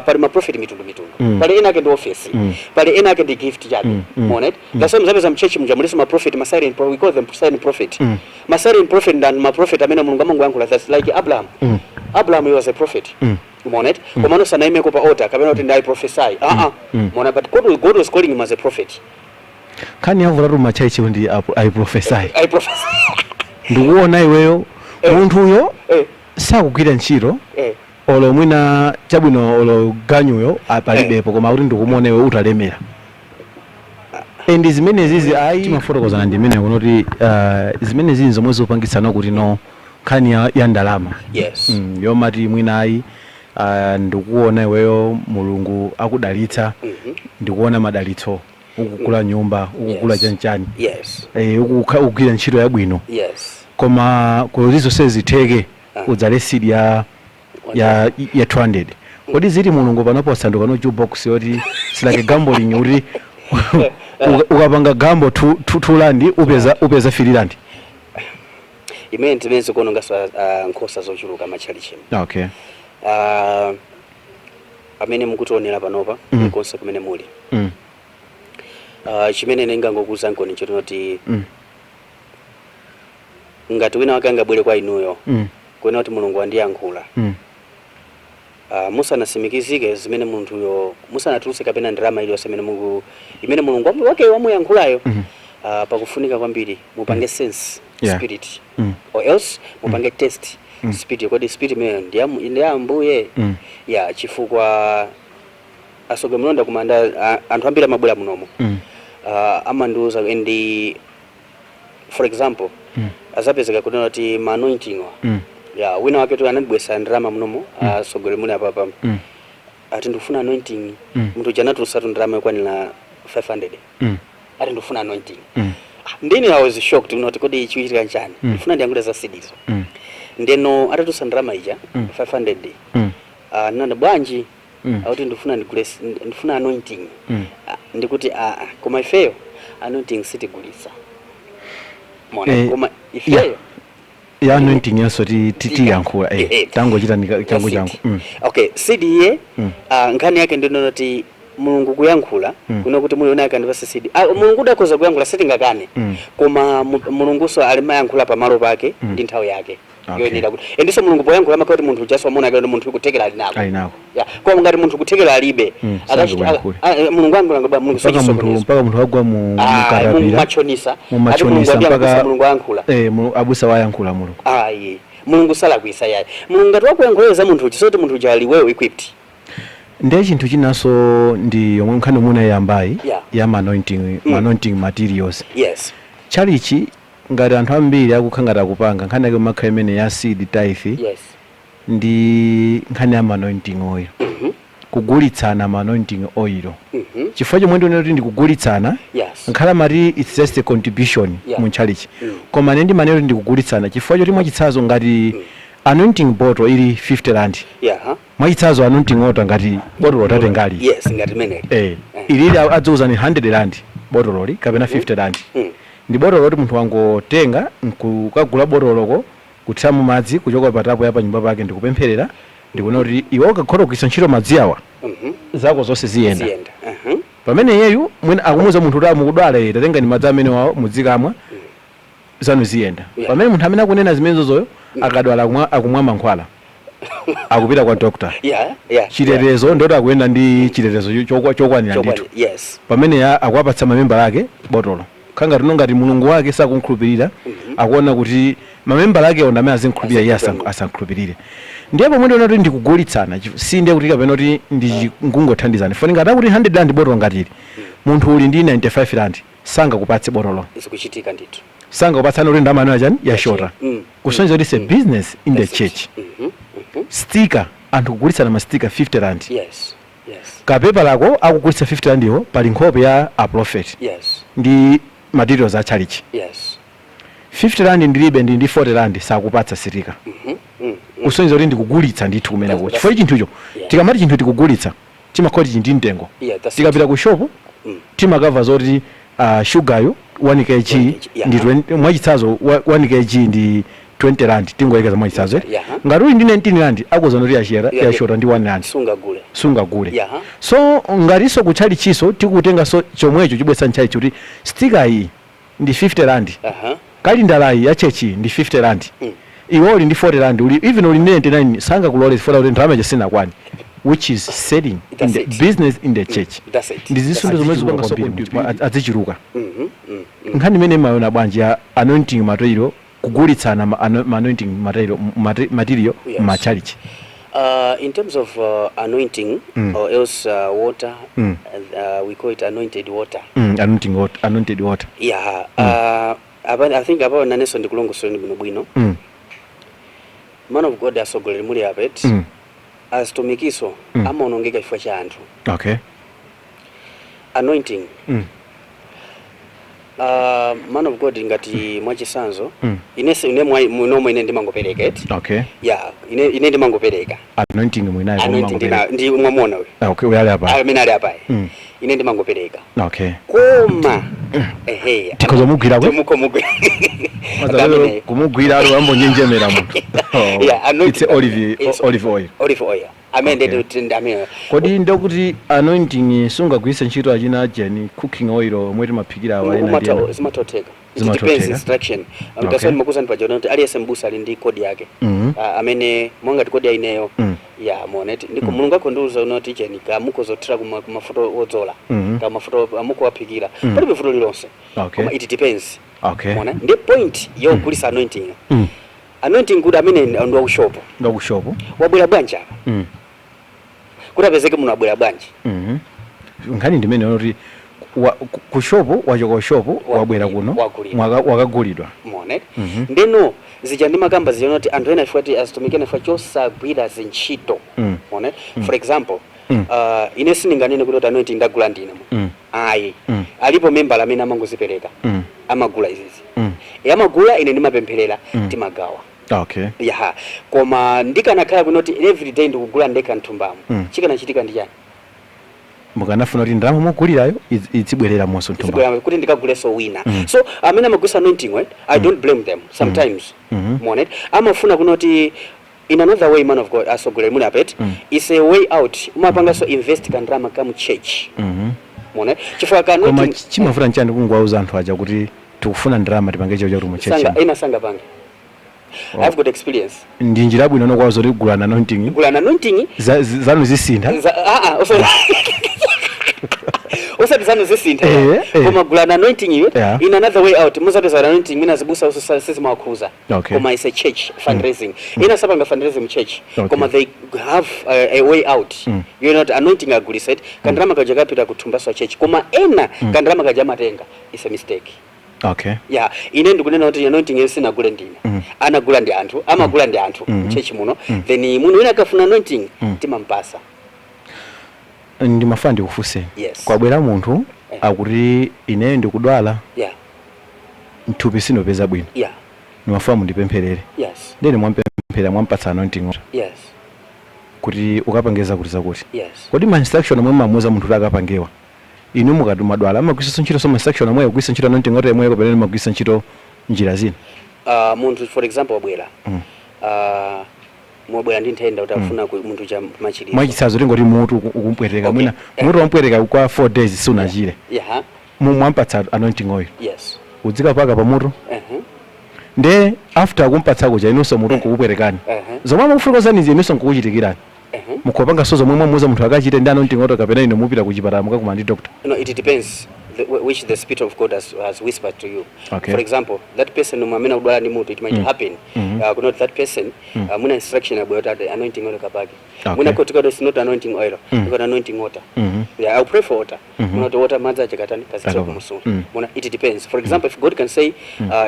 pali ma prophet mitundu mitundu. Pali ena ake ndi office, pali ena ake ndi gift chabe. Monet, that's why muzapeza mchurch muja muliso ma prophet, ma silent we call them silent prophet. Ma silent prophet ndani? Ma prophet amene Mulungu amangoyankhula. That's like Abraham. Abraham, he was a prophet. Monet, koma sanaimeko pa altar kapena kuti ndai prophesy, ah ah. Mona, but God was calling him as a prophet. Nkhani yavutatu matchalichi ndi ayi prophesy. I prophesy. Ndikuona iweyo, munthuyo sakugwira ntchito, olo mwina chabwino, olo ganyuyo apalibepo, koma kuti ndikumuona iwe utalemera. And zimene zizi ayi timafotokozana ndi imene kunoti zimene zizi zomwe zopangitsana kuti no nkhani ya ndalama yomati mwina ayi, ndikuona iweyo Mulungu akudalitsa, ndikuona madalitso, ukugula nyumba, ukugula chanchani, ukugwira ntchito yabwino, koma kuti zonse zitheke, udzale seed ya 200. Kodi zili Mulungu panopo wasanduka no jukebox yoti silake gambling, kuti ukapanga gamble 2 rand upeza 3 rand? Imene timene zikuononganso nkhosa zochuluka matchalichi. Amene mukutionera panopa, kulikonse kumene muli, chimene ndingangokuuzankoni choti ngati wina wake angabwere kwa inuyo kuona kuti Mulungu andiyankhula, musanasimikizike zimene munthuyo, musanatulutse kapena ndalama iliyonse imene muku imene Mulungu wake wamuyankhulayo, pakufunika kwambiri mupange sense spirit or else mupange test spirit. Kodi spirit imeneyo ndi ya Ambuye? Ya, chifukwa asoge mlonda kumanda, anthu ambiri amabwera munomo, amandiuza, and for example, azapezeka kunena kuti ma anointing wa ya wina wake tu anandibwesa ndalama munomo, asogole muli apapa, ati ndikufuna anointing. Munthu uja anatulutsatu ndalama yokwanira 500, ati ndikufuna anointing. Ah, ndini I was shocked unoti kodi chikuchitika nchani? Ndifuna ndiyankhule za seed izo. Ndeno atatulutsa ndalama ija, 500, nanda bwanji? Akuti ndifuna ndigule, ndifuna anointing. Ah, ndikuti koma ifeyo anointing sitigulitsa mona. Koma ifeyo Ya anointing yaso tiyankhula, tangochita changu seed. Changu. Okay, seed iye, nkhani yake ndinoti Mulungu kuyankhula kuno kuti muli unake andipase seed, Mulungu udakhoza kuyankhula, sitingakane. Koma Mulunguso ali mayankhula pamalo pake ndi nthawi yake yoyenera kuti endiso Mulungu poyankhula amakhala kuti munthu ujaso amuna kuti munthu kuthekera ali nako. Ali nako. Ya, koma ngati munthu kuthekera alibe, Sangakuyankhule. Mulungu ayankhula Mulungu mpaka munthu mpaka munthu agwa mu mukarapira mumachonisa. Mumachonisa mpaka Mulungu ayankhula. Abusa wayankhula Mulungu. Ayi, Mulungu salakwisa yayi. Mulungu ngati wakuyankhula za munthu uja, soti munthu uja ali well equipped. Ndiye chinthu chinanso ndi yomwe nkhani muna yambayi ya ma anointing, ma anointing materials. Chalichi ngati anthu ambiri akukha ngati akupanga nkhani yake makhala imene ya seed, tithe ndi nkhani ya ma anointing oil, kugulitsana ma anointing oil. Chifukwa chomwe ndionera kuti ndikugulitsana, nkhala mati it's just a contribution mu chalichi, koma ine ndimanena kuti ndikugulitsana chifukwa choti mwachitsanzo ngati anointing bottle ili 50 rand, mwachitsanzo anointing water ngati botolo tatengali, Yes, ngati meneli. Ilili adziuzani 100 rand botololi kapena 50 rand. Ndi botolo loti munthu wangotenga nkukagula botoloko, kuthiramo madzi kuchoka patapo ya panyumba pake, ndikupempherera, ndikuona kuti iwe ukakhola kugwiritsa ntchito madzi awa, zako zonse ziyenda. Ziyenda. Pamene iyeyu mwina akumuwuza munthu kuti amukudwala, iye tatengani madzi amene wawo mudzikamwa, zanu ziyenda. Pamene munthu amene akunena zimenezozoyo akadwala akumwa mankhwala, akupita kwa doctor, chitetezo ndoti akuyenda ndi chitetezo chokwanira ndithu. Pamene akuwapatsa mamembala ake botolo, khanga tino ngati Mulungu wake sakunkhulupirira, akuona kuti mamembala ake onda amene azinkhulupirira, iye asankhulupirire. Ndiye pomwe ndiona kuti ndikugulitsana, si ndiye kuti kapena kuti ndi ngungothandizana foni. Ngati akuti 100 rand botolo, ngatili munthu uli ndi 95 rand, sangakupatse botolo. Zikuchitika ndithu. Sangakupatsani kuti ndalama chani yashota, kusonyeza kuti it's a business in the That's it. church. Sticker, anthu kugulitsana ma sticker 50 rand. Kapepa lako akugulitsa 50 rand iwo, pali nkhope ya a prophet ndi materials a church. 50 rand ndilibe, ndi 40 rand, sakupatsa sticker. Kusonyeza kuti ndikugulitsa ndithu kumeneko. Chifukwa chinthucho, tikamati chinthu tikugulitsa, timakhala kuti ndi mtengo. Yeah, that's it. Tikapita ku shop, timakamva zoti shugayo 1 kg 1 kg, ndi 20, mwachitsanzo 1 kg ndi 20 rand, tingoyekeza mwachitsanzo, eh? Yeah. Ngati uli ndi 19 rand, akuwuzani kuti yachera, yashota ndi 1 rand. Sungagule. Sungagule. So ngatinso kutchalichiso tikutenganso chomwecho chibwetsa mtchalichi kuti sticker iyi ndi 50 rand, kalindalayi ya church ndi 50 rand, iwe uli ndi 40 rand, uli even uli ndi 99, sangakulole chifukwa kuti ndalama ija sinakwani, which is selling in That's the it. business in the church. That's it. Ndi zisundo zomwe That's it. zipanga azichiruka. Nkhani imene imayona bwanji ya anointing material, kugulitsana ma anointing material, material machalichi? In terms of anointing or else water, we call it anointed water. Anointing water, anointed water. Yeah. Apa, I think apa nanenso ndikulongosoleni bwinobwino. Man of God, asogoleri muli apet, azitumikiso amaonongeka chifukwa cha anthu. Anointing. Man of God, ngati mwachisanzo, inenso ine munomo ine ndimangopereka eti. Yeah, ine ndimangopereka. Anointing mwinayo? Anointing ndina ndi mwamona uyu. Okay, uyali apa. Amene ali apayi. Ine ndimangopereka. Koma ehe, Tikhoza mugwira kwe? Mukomugwira. Kumugwira ali wambonjenjemera munthu. Oh, Yeah, anointing. It's olive oil. Olive oil amene ndi amene. Kodi ndokuti anointing sungagwiritse ntchito achina jeni cooking oil omwe timaphikira awa ena ndi ena? Zimatoteka. It Zimatoteka. depends instruction. That's why ndimakuuzani paja kuti aliyense mbusa ali ndi code yake. Ah, amene monga ti code ya ineyo, ya moneti ndiko Mulungu akondiuza unoti cheni ka mukozothira kuma kumafuta odzola, ka mafuta amuko waphikira, palibe vuto lilonse. Koma it depends. Mona ndi point yogulisa anointing. Anointing kuti amene ndi wakushopo. Ndakushopo. Wabwera bwanji apa? Kuti apezeke muno abwera bwanji? Nkhani ndimene kuti kushopo wachoka, kushopo wabwera kuno. Wagulidwa. Wakagulidwa. Mone ndeno zija ndimakamba zija kuti anthu ena ifati azitumikene fa chosagwira zintchito. Mone, for example, ine sindinganene kuti anointing ndagula ndine mu. Ayi. Alipo membala amene amangozipereka. Amagula izizi. E, amagula, ine ndimapempherera. Timagawa. Ya, koma ndikanakhala kunoti every day ndikugula ndekha mthumbamo, chikanachitika ndi chani? Mukanafuna kuti ndalama mugulirayo izibwerera monso mthumba. Izibwera kuti ndikaguleso wina. So amene amagulisa anointing, right? I don't blame them sometimes. Mone amafuna kunoti in another way, man of God, asogolera muli apet, is a way out. Umapanganso invest kandalama ka mu church. Mone chifukwa ka Koma anointing chimavuta nchani kungwauza anthu aja kuti tikufuna ndalama tipange cheo chakuti mu church? Sanga ena sangapange. Oh. I've got experience. Ndi njira bwino nokwauza kuti gulana anointing. Gulana anointing. Zanu zisintha. Ah, ah, osati zanu zisintha. Koma gulana anointing iwe, in another way out muzapeza anointing mina zibusa uso sizimawakhuza. Koma is a church fundraising. Ina sapanga fundraising mu church. Koma they have a way out. You know, anointing agulisa it, kandalama kaja kapita kuthumbaso church. Koma ena kandalama kaja amatenga, is a mistake. Ya, ine ndikunena kuti anointing iyo sinagule ndine. Anagula ndi anthu, amagula ndi anthu mchurch muno. Then munthu wina akafuna anointing, timampasa. Ndimafuna ndikufunseni. Yes. Kwabwera munthu, akuti ineyo ndikudwala, mthupi sinopeza bwino, ndimafuna mundipempherere. Ndene mwampemphera, mwampatsa anointing kuti ukapangeza kuti zakuti. Kodi ma instruction omwe mamuuza munthu kuti akapangewa, inu mukati madwala amagwiritsa ntchito so ma instruction omweyo, kugwiritsa ntchito anointing oil yomweyo, kapena magwiritsa ntchito njira zina? Munthu, for example, wabwera, mwabwera ndi nthenda kuti afuna munthu cha machiriso. Mwachitsanzo, tingoti mutu ukumpweteka. Mwina mutu wampweteka kwa 4 days sunachire. Mwampatsa anointing oil, udzikapaka pamutu. Nde after kumpatsa kuja, inunso mutu nkukupwetekani. Zomwe amakufotokozanizi inunso nkukuchitikirani. Mukupanga so zomwe mwamuuza munthu akachite ndi anointing oil, kapena inu mupita kuchipatala mukakumana ndi doctor? No, it depends which the Spirit of God has whispered to you. For example, that person amene akudwala ndi mutu, it might happen. Not that person, muna instruction about the anointing oil kapake. Muna kuti God is not anointing oil, mm. got anointing water. Yeah, I'll pray for water. Muna kuti water madzi achakatani kazitsa Akapa. kumusula. Muna it depends. For example, if God can say,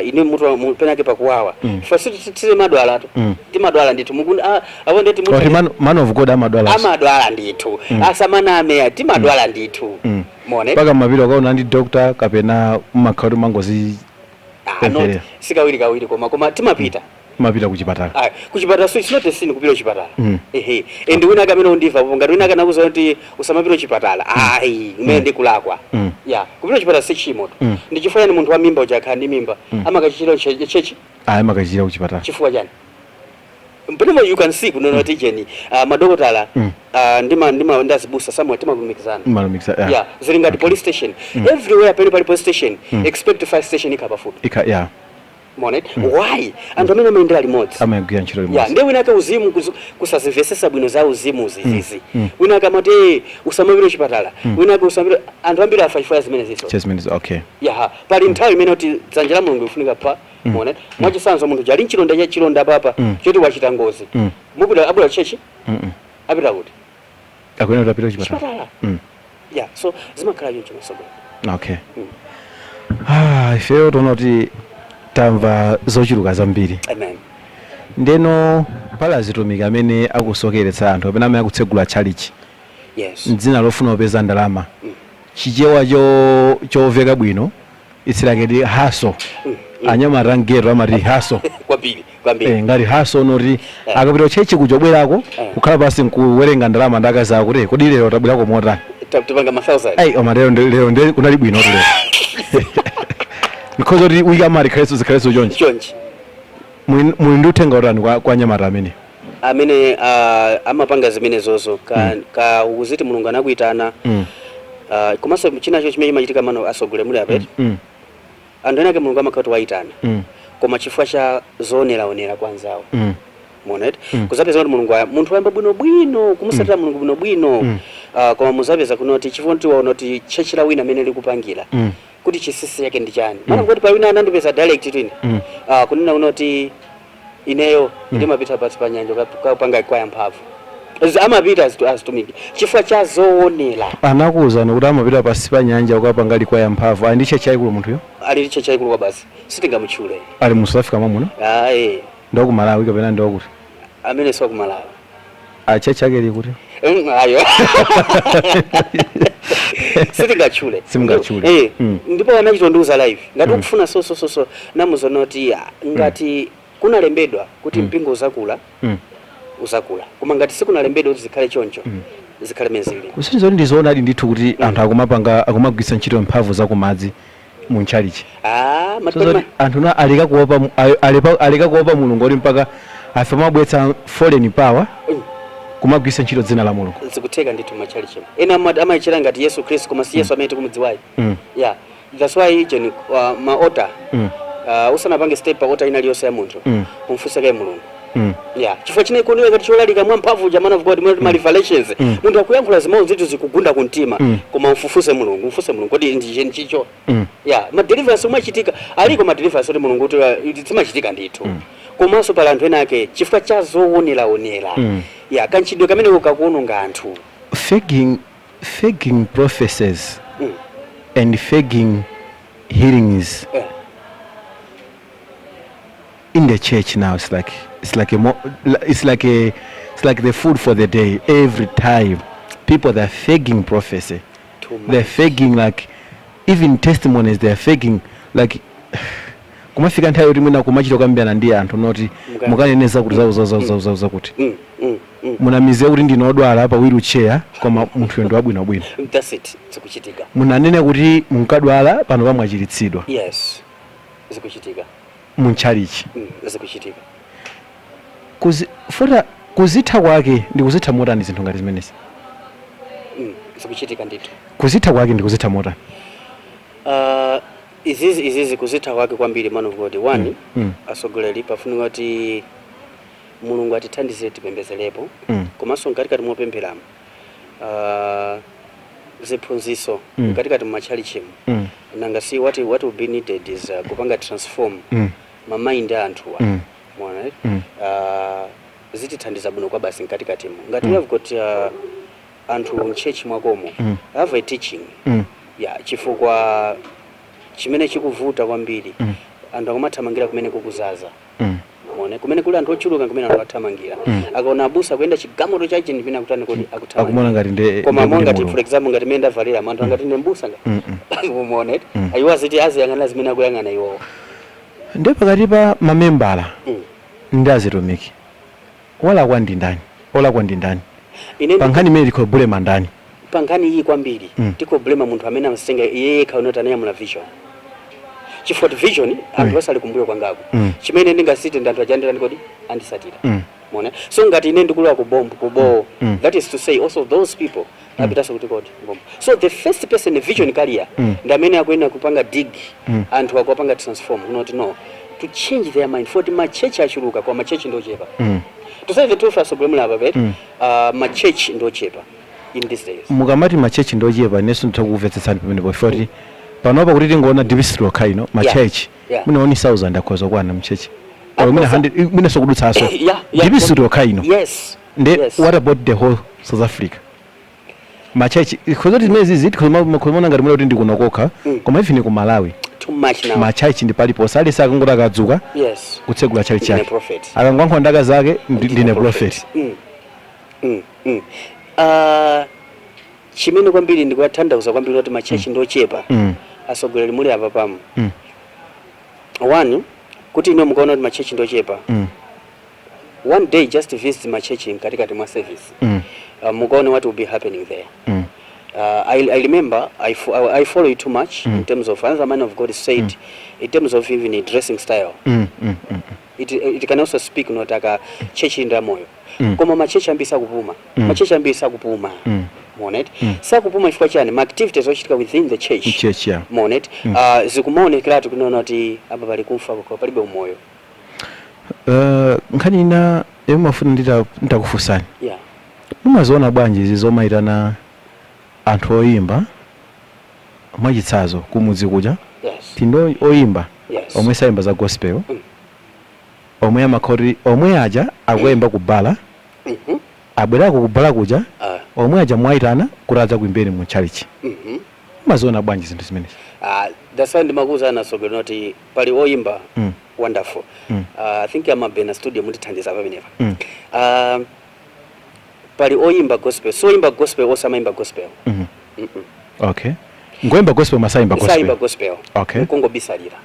ine mutu penake pakuwawa. For sisi timadwala tu. Timadwala ndithu mukundi apo ndeti mutu Oti man of God amadwala? Amadwala ndithu. Asamaname, timadwala ndithu. Mone. Mpaka mapita ukaona ndi doctor, kapena mmakhala kuti mangozi Ah, not pempherera? sikawiri kawiri, koma timapita. Mapita kuchipatala. Ah, kuchipatala. So it's not a sin kupita kuchipatala. Ehe, and wina kamene undiva popo, ngati wina akanakuza kuti usamapita kuchipatala, ayi, umene ndikulakwa. Ya, kupita kuchipatala si chimo tu. Ndi chifukwa chani munthu wa mimba uja akhala ndi mimba amakachitira church? Ayi, makachitira kuchipatala. Chifukwa chani? Mpenomo you can see kunoona kuti cheni madokotala, ndima ndazibusa somewhere timalumikizana. Malumikisa, yeah. Yeah, zili ngati police station. Everywhere pene pali police station, expect fire station ikhala pafupi. Ika, yeah. Mone why anthu amene amayendera limodzi. Amagwira ntchito Ya. limodzi. Ndiye winake uzimu kusazimvesesa bwino za uzimu zizizi. Winake amati, "Eh, usamapite chipatala." Winake usamapite. Anthu ambiri afa chifukwa zimene ziso. Chezimene, okay. Ya, pali nthawi imene kuti dzanja la Mulungu lifunika pa. Mone mwachisanzo, munthu jali nchilonda cha chilonda papa, choti wachita ngozi, mupita abwera church? Apita kuti? Akuyenera kuti apite kuchipatala. Chipatala. Ya, so zimakhala choncho masogolo. Okay. Ah, ifeyo tiona kuti tamva zochuluka zambiri. Amen. Ndeno pala azitumiki amene akusokeretsa anthu kapena amene akutsegula tchalichi mdzina lofuna kupeza ndalama. Chichewa chomveka bwino, it's like ti hustle. Anyamata mghetto amati hustle. Kwambiri, kwambiri. Eh, ngati hustle noti akapita church kuchobwerako, kukhala pasi nkuwerenga ndalama ndakazawo kuti kodi lero tabwerako motani. Tipanga ma thousand. Ayi, koma lero lero ndi kunali bwino lero, because kuti wiki amati khaleso zikhaleso chonchi. Chonchi. Muli ndi uthenga utani kwa anyamata amene amene amapanga zimenezozo ka ukuziti Mulungu anakuitana? Komanso chinacho chimene chimachitika, mano asogolera muli apeti, anthu ena ake Mulungu amakhala kuti wayitana, koma chifukwa cha zooneraonera kwa anzawo, muona eti, kuzapeza kuti Mulungu munthu wayamba bwinobwino kumusatira Mulungu bwinobwino, koma muzapeza kunoti chifukwa kuti waona kuti church la wina amene likupangira, kuti chinsinsi chake ndi chani? Mana kuti pa wina anandipeza direct twini, kunena kunoti ineyo ndimapita pasi pa nyanja kapanga kwaya mphamvu. Amapita azitumiki chifukwa cha zoonera. Anakuwuzani kuti amapita pasi pa nyanja kukapanga likwaya mphamvu? Ali ndi church yayikulu munthuyo? Ali church yayikulu kwa basi, sitingamutchule. Ali mu South Africa mwamuno? Ayi. Ndi ku Malawi kapena ndi wakuti? Amene si wakumalawi. A church yake ili kuti? Ayo sitingatchule. Simungatchule. Eh. Ndipo anachitondiuza live ngati ukufuna so so so so namuzona kuti ngati kunalembedwa kuti mpingo uzakula, uzakula, koma ngati sikunalembedwa kuti zikhale choncho, zikhale menzili. Kusonyeza kuti ndizoonadi ndithu kuti anthu akumapanga, akumagwiritsa ntchito mphamvu zakumadzi mu ntchalichi. Ah, So matipati. zoti anthu na aleka kuopa aleka kuopa Mulungu, kuti mpaka afe amabweretsa foreign power kumagwiritsa ntchito dzina la Mulungu. Zikutheka ndithu. Machalichi ena amayitchera ngati Yesu Khristu, koma si Yesu amene tikumudziwayi. Yeah, that's why John, ma altar, usanapange step pa altar ina iliyonse ya munthu, umfunse kaye Mulungu. Yeah, chifukwa chine kuoniwa ngati cholalika mwa mphamvu ja, man of God, mwa ma revelations, munthu akuyankhula zimawu zithu zikugunda kumtima, koma umfufuze Mulungu, umfunse Mulungu kodi ndi chicho. Yeah, ma deliverance umachitika, aliko ma deliverance kuti Mulungu kuti zimachitika ndithu. Komanso pali anthu ena ake chifukwa cha zooneraonera, yeah, kanchidwe kamene kakuononga anthu. Faking prophecies and faking healings in the church now, it's like the food for the day. Every time people, they're faking prophecy. Too much. They're faking, like, even testimonies they're faking. Like kumafika nthawi yoti mwina kumachita kukambirana ndi anthu noti mukaneneza kuti zaku zaku zaku zaku zaku zakuti, munamize kuti ndine odwala pa wheelchair, koma munthuyo ndi wabwinobwino. That's it, zikuchitika. Munanene kuti munkadwala, pano pamwachiritsidwa. Yes, zikuchitika. Muntchalichi. Zikuchitika. Futa kuzitha kwake ndi kuzitha motani zinthu ngati zimenezi? Zikuchitika ndithu. Kuzitha kwake ndi kuzitha motani? Izizi kuzitha kwake kwambiri, man of God, one, atsogoleri pafunika kuti Mulungu atithandizire, tipembezerepo, komanso mkatikati mopempheramo, ziphunzitso mkatikati mumatchalichimu, nanga see what will be needed is kupanga transform ma mind a anthuwa, mwaona, eh? Zitithandiza bwino kwa basi mkatikatimo ngati we have got anthu mchurch mwakomo have a teaching, yeah, chifukwa chimene chikuvuta kwambiri, anthu akumathamangira kumene kukuzaza, mone kumene kuli anthu ochuluka, kumene anthu athamangira. Akaona abusa kuyenda chigamoto chachi, ndipina kutani kuti akumona akuthamangira. Ngati nde Koma nde mo kuti ngati Mulungu. for example, ngati mene ndavalira, anthu angati ndi mbusa, umuone, iwo aziti aziyang'ana zimene akuyang'ana iwowo. Nde pakati pa mamembala ndi azitumiki, walakwa ndi ndani? Olakwa ndi ndani? Ine Pa nkhani imene tikho blame ndani? Pa nkhani iyi kwambiri, tiko blame munthu amene amasenga iye yekha unoti anayamula vision, chifukwa kuti vision anthu asali kumbuyo kwangako. Chimene ndingasite ndi anthu achandira ndikodi andisatira, mona. So ngati ine ndikulowa ku bombo kubowo, that is to say also those people apitanso kuti kodi bombo. So the first person, vision carrier, ndi amene akuyenera kupanga dig, anthu akuwapanga transform not no to change their mind, for ma church achuluka kwa ma church ndochepa. To say the truth, asogolera apa pet, ma church ndochepa in these days. Mukamati ma church ndochepa, inenso nditha kukumvetsetsani pamenepo, kuti panopa kuti tingoona Diepsloot lokha ino, ma church mwina 1000 akhoza kukwana mchurch, or mwina 100, mwinanso kudutsanso. Diepsloot lokha ino. Nde what about the whole South Africa, ma church? Khozoti zimene zizi tikhoza ngati mwina kuti ndikuno kokha, koma even ku Malawi Too much now. ma church ndi paliponse. Alisi akangoti akadzuka, kutsegula church Ndine chake. prophet. Akangoyankhula ndaka zake, ndine prophet. Chimene kwambiri ndikuwatanthauza kwambiri kuti ma church ndochepa, atsogoleri muli apa pamo, one, kuti ino mukaona kuti ma church ndochepa, one day just visit ma church mkatikati mwa service, mukaone what will be happening there. I remember I follow you too much in terms of another man of God said, in terms of even a dressing style, it can also speak not aka church inda moyo. Koma machechi ambiri sakupuma. Machechi ambiri sakupuma. Muonet sakupuma chifukwa chani? Ma activities ochitika within the church. Church, yeah. Muonet zikumaonekeratu kunaona kuti apa pali kumfa kukhala, palibe umoyo. Nkhani ina yomwe mafuna nditakufunsani, mumaziona bwanji izi zomayitana anthu oyimba? Mwachitsanzo, kumudzi kuja tindo oyimba omwe sayimba za gospel, omwe amakhoti omwe aja akuyimba kubala, abwerako kubala kuja, omwe aja mwayitana kuti adza kuimbeni mu church. Mumaziona bwanji zinthu zimenezi? That's why ndimakuwuza anasogolera kuti pali oyimba wonderful. I think amabena studio mutithandiza pamenepa. Pali oyimba gospel, so oyimba gospel osamayimba gospel. Okay, ngoyimba gospel masayimba sayimba gospel. Gospel. Nkungobisalira.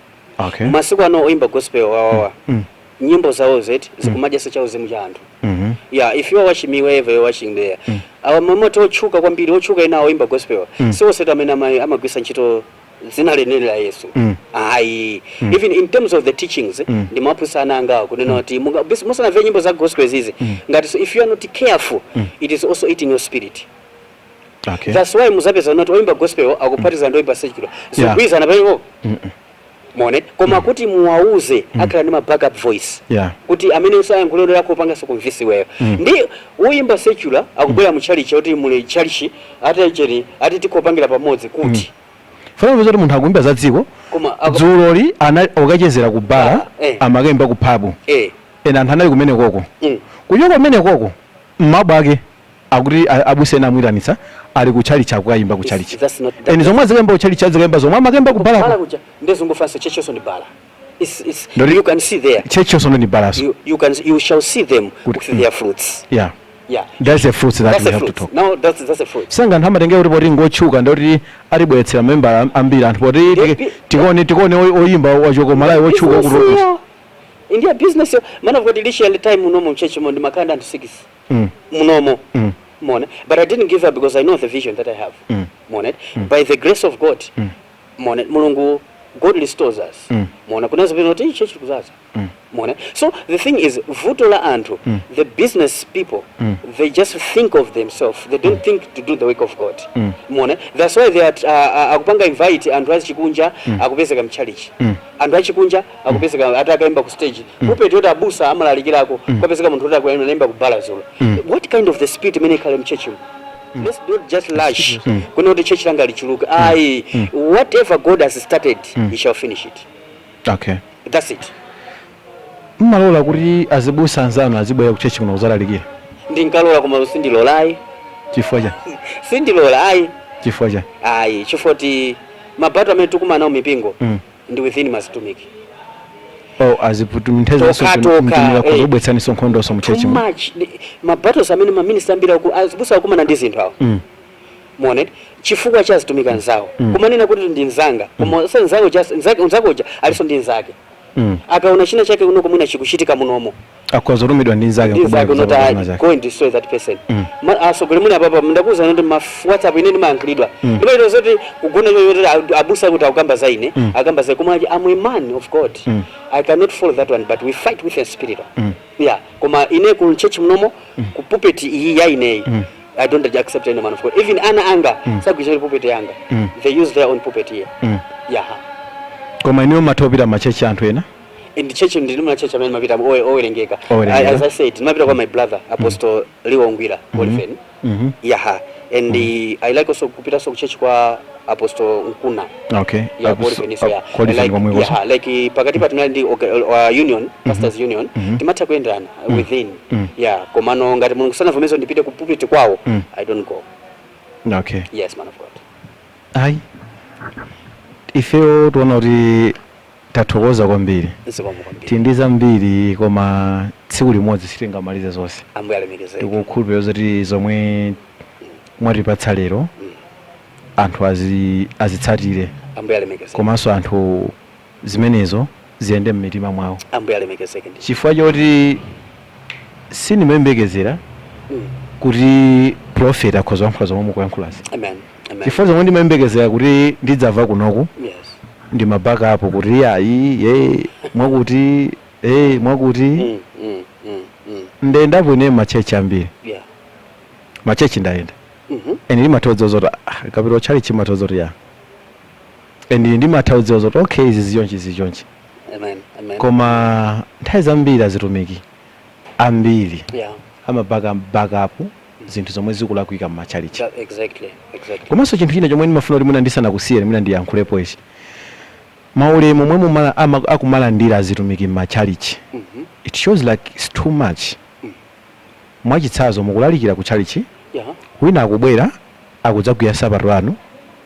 Masiku ano oyimba gospel wawawa, nyimbo zawo zeti zikumadyesa cha uzimu cha anthu. Yeah, if you are watching me, wherever you're watching there, awa mamoti otchuka kwambiri, otchuka ena oyimba gospel, si onse amene amagwisa ntchito dzina leneli la Yesu. Ayi. Even in terms of the teachings, ndimaphunzitsa ana angawo kunena kuti musanamve nyimbo za gospel zizi, ngati so if you are not careful, it is also eating your spirit. That's why muzapeza not oyimba gospel akuphatiza ndi oyimba secular, zikugwirizana pamenepo. Muone, koma kuti muwauze, akhala ndi ma backup voice, kuti amene sayankhuliro yako upanganso convince iweyo. Ndi uyimba secular akubwera mu church, kuti muli church ati ati tikopangira pamodzi kuti Fana kuti munthu akuimba za dziko, koma dzuloli ana ukachezera ku bala, amakayimba ku pub, ena anthu anali kumene koko. Kuchoka kumene koko, mmabu ake akuti abusa ena amwitanitsa, ali ku church, akukayimba ku church. That's not eni zomwe azikayimba ku church, azikayimba zomwe amakayimba ku bala balako. Kuja ndezungufanso church yonso ndi bala. It's you can see there. Church yonso ndi balaso. You shall see them with their fruits. Yeah. That's the fruits that That's we the have to fruits. talk. Now that's the fruit. Sanga anthu amatengera kuti poti ngotchuka ndoti atibweretsera membala ambiri anthu, poti tikuone oyimba wachoko Malawi wotchuka Business kuti yo. India business yo. Man of God, initially time munomo mchurch mo ndimakanda anthu 6 munomo. Mona, but I didn't give up because I know the vision that I have. Mona, by the grace of God, mona, Mulungu, God restores us. Mona, kuna zipino kuti church kuzaza. Mona, so the thing is, vuto la anthu, the business people, they just think of themselves, they don't think to do the work of God. Mona, that's why they are akupanga invite anthu achikunja, akupezeka mchalichi, anthu achikunja akupezeka ati akaimba ku stage, pulpit yoti abusa amalalikirako, kwapezeka munthu oti akuimba ku bala zulo. What kind of the spirit imene ikhale mchurch? Let's not just lash kuna kuti church langa lichuluke, ayi. Whatever God has started, he shall finish it. That's it. Mmalola kuti azibusa anzanu azibwera ku church kuno kuzalalikira? Ndinkalola, koma sindilola, ayi. Chifukwa cha? Sindilola, ayi. Chifukwa cha? Ayi, chifukwa ti mabato amene tikumana nawo mipingo ndi within mazitumiki. Oh, aziputumitheza. Toka, toka, mtumiki kuzobwetsaniso nkhondoso mu too church. much. Mabattles amene maminista ambiri azibusa akumana ndi zinthu awo, muone, chifukwa cha azitumiki anzawo, kumanena kuti ndi mzanga, koma se nzako nzakoja aliso ndi nzake. Akaona china chake kuno kumwina chikuchitika munomo, akhoza kutumidwa ndi nzake ndi nzake nkubwera unoti kuzapanga zake. Go and destroy that person. Asogole muni apapa ndakuwuza kuti ma WhatsApp ine ndimayankhulidwa, ndimaita zoti kugona chocho abusa kuti akukamba za ine, akamba za, koma I'm a man of God. I cannot follow that one, but we fight with a spirit. Yeah, koma ine ku church munomo, ku pulpit iyi ya ineyi, I don't accept any man of God. Even ana anga sagwisa pulpit yanga. They use their own pulpit here. Yeah. Koma inuyo matha kupita machechi anthu ena? In the church, ndili muna church amene mapita owerengeka. Owerengeka. As I said, ndimapita kwa my brother Apostle Leo Ngwira Oliven. Yeah, and I like also kupita so ku church kwa Apostle Nkuna. Yeah, Oliven so, yeah. Oliven Like, komwe koso. yeah, like pakati pa tinali ndi union, pastors union, timatha kuyenderana within. Yeah, komano ngati Mulungu sanavomezo ndipite ku pulpit kwawo, I don't go. Yes, man of God. Ayi, ifeyo tiona kuti tathokoza kwambiri. Zikomo kwambiri. Tili ndi zambiri, koma tsiku limodzi sitingamalize zonse. Ambuye alemekezeke. Tikukhulupirira zoti zomwe mwatipatsa lero, anthu azitsatire. Ambuye alemekezeke. Komanso anthu zimenezo ziyende m'mitima mwawo. Ambuye alemekezeke ndi Chifukwa choti sindimayembekezera kuti prophet akhoza kuyankhula zomwe mukuyankhulazi. Amen. Amen. Chifukwa zomwe ndimayembekezera kuti ndidzamva kunoku ndi ma backup kuti ayi ye mwakuti mwakuti Ndayendapo ine ma church ambiri. Ma church ndayenda. And ndimatha zoti ah, kapita church chimatha zoti ya, and ndimatha zoti okay, izi ziyonchi, izi chonchi. Amen. Amen. Koma nthawi zambiri azitumiki ambiri amabaka backup zinthu zomwe zikulakwika m'machalichi. Komanso chinthu china chomwe ndimafuna kuti mwina ndisanakusiyeni mwina ndiyankhulepo ichi: maulemu omwe akumalandira azitumiki m'machalichi, it shows like it's too much. Mwachitsanzo, mukulalikira ku chalichi, wina akubwera, akudzagwira sapato anu,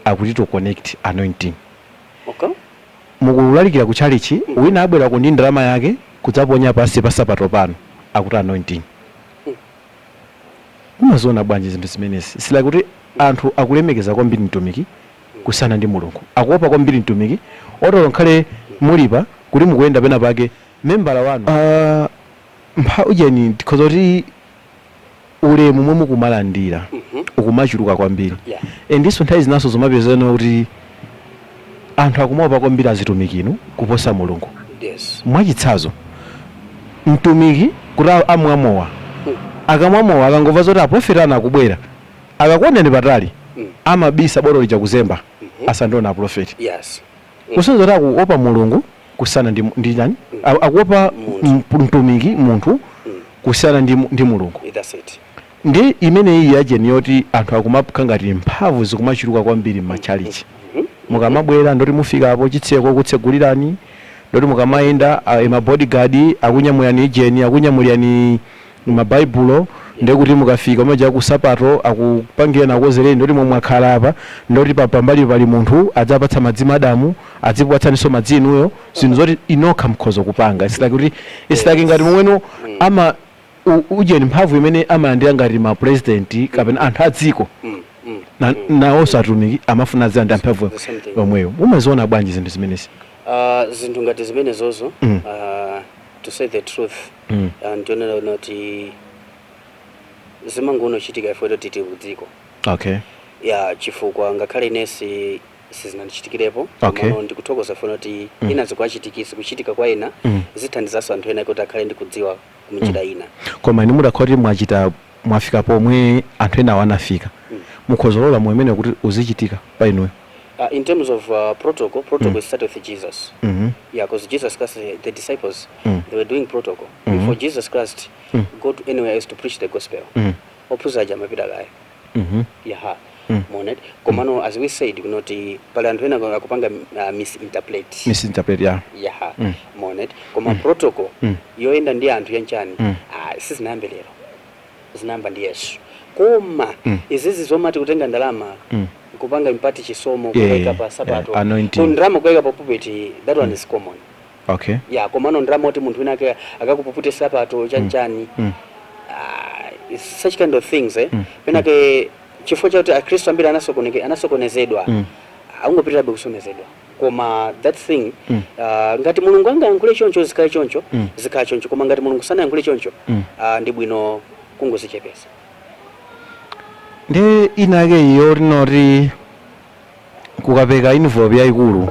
akuti to connect anointing. Mukulalikira ku chalichi, wina abwera ku ndi ndalama yake kudzaponya pansi pa sapato pano, akuti anointing. Umaziona bwanji zinthu zimenezi? It's like kuti anthu akulemekeza kwambiri mtumiki kusiyana ndi Mulungu, akuopa kwambiri mtumiki otolo nkhale mulipa kuti mukuyenda pena pake membala wanu ujeni tikhoza kuti ulemu momwe mukumalandira ukumachuluka kwambiri. Endiso nthawi zinaso zomapezana kuti anthu akumaopa kwambiri azitumikinu kuposa Mulungu. Mwachitsanzo, mtumiki kuti amwamowa, akamwamowa, akangomva zoti aprofeti ana akubwera, akakuonani patali, amabisa botolo lija kuzemba, asandiona aprofeti. Kusonyeza kuti akuopa Mulungu kusiyana ndi chani? Akuopa Munthu. Mtumiki munthu kusiyana ndi Mulungu. That's it. Ndi imeneyi yajeni yoti anthu akumakhala ngati mphamvu zikumachuluka kwambiri m'matchalichi. Mukamabwera, ndoti mufikapo chitseko kutsegulirani, ndoti mukamayenda ma bodyguard akunyamulani ijeni, akunyamulirani mabaibulo, ndekuti mukafika umaja kusapato akupangirani, akozereni, ndoti momwe mwakhala apa, ndoti pambali pali munthu adzapatsa madzi madamu, adzipatsaninso madzi inuyo, zinthu zoti inokha mkhoza kupanga. It's like kuti it's like ngati momweno ama ujeni mphamvu imene amalandira ngati ma president kapena anthu a dziko, nawonso atumiki amafuna azilandira mphamvu The same thing. yomweyo. Umaziona bwanji zinthu zimenezi? Zinthu ngati zimenezozo, to say the truth, ndionera kuti zimangonochitika ifo titi kudziko. Ya, chifukwa ngakhale inesi sizinandichitikirepo, komano ndikuthokoza funa kuti ina zikuachitikisa kuchitika kwa ena, zithandizanso anthu ena kuti akhale ndi kudziwa munjira ina. Koma inu mudakhala kuti mwachita, mwafika pomwe anthu ena wanafika, mukhozolola mwemene kuti uzichitika pa inuyo? In terms of protocol is started with Jesus. Yeah, because Jesus Christ, the disciples, they were doing protocol. Before Jesus Christ go to anywhere else to preach the gospel, ophunzira aja amapita kaye. Yaha. Monet. Komano as we said, kunoti pali anthu ena akupanga misinterpret. Misinterpret, yeah. Yaha. Monet. Koma protocol yoyenda ndi anthu yanchani, ah, sizinayambe lero. Zinayamba ndi Yesu. Koma izizi zomati kutenga ndalama, kupanga impart chisomo, kuweka pa sapato, anointing. Ku ndalama kuweka pa pulpit, that one is common. Ya, komano ndalama kuti munthu wina ake akakupupute sapato chanchani, ah, it's such kind of things, eh. Penake chifukwa chakuti Akhristu ambiri anasokonezedwa, angopitirabe kusonezedwa. Koma that thing, ngati Mulungu angayankhule choncho, zikhale choncho. Zikhale choncho. Koma ngati Mulungu sanayankhule choncho, ndi bwino kungozichepesa. Ndi inake iyo tinoti kukapeka envelope yayikulu,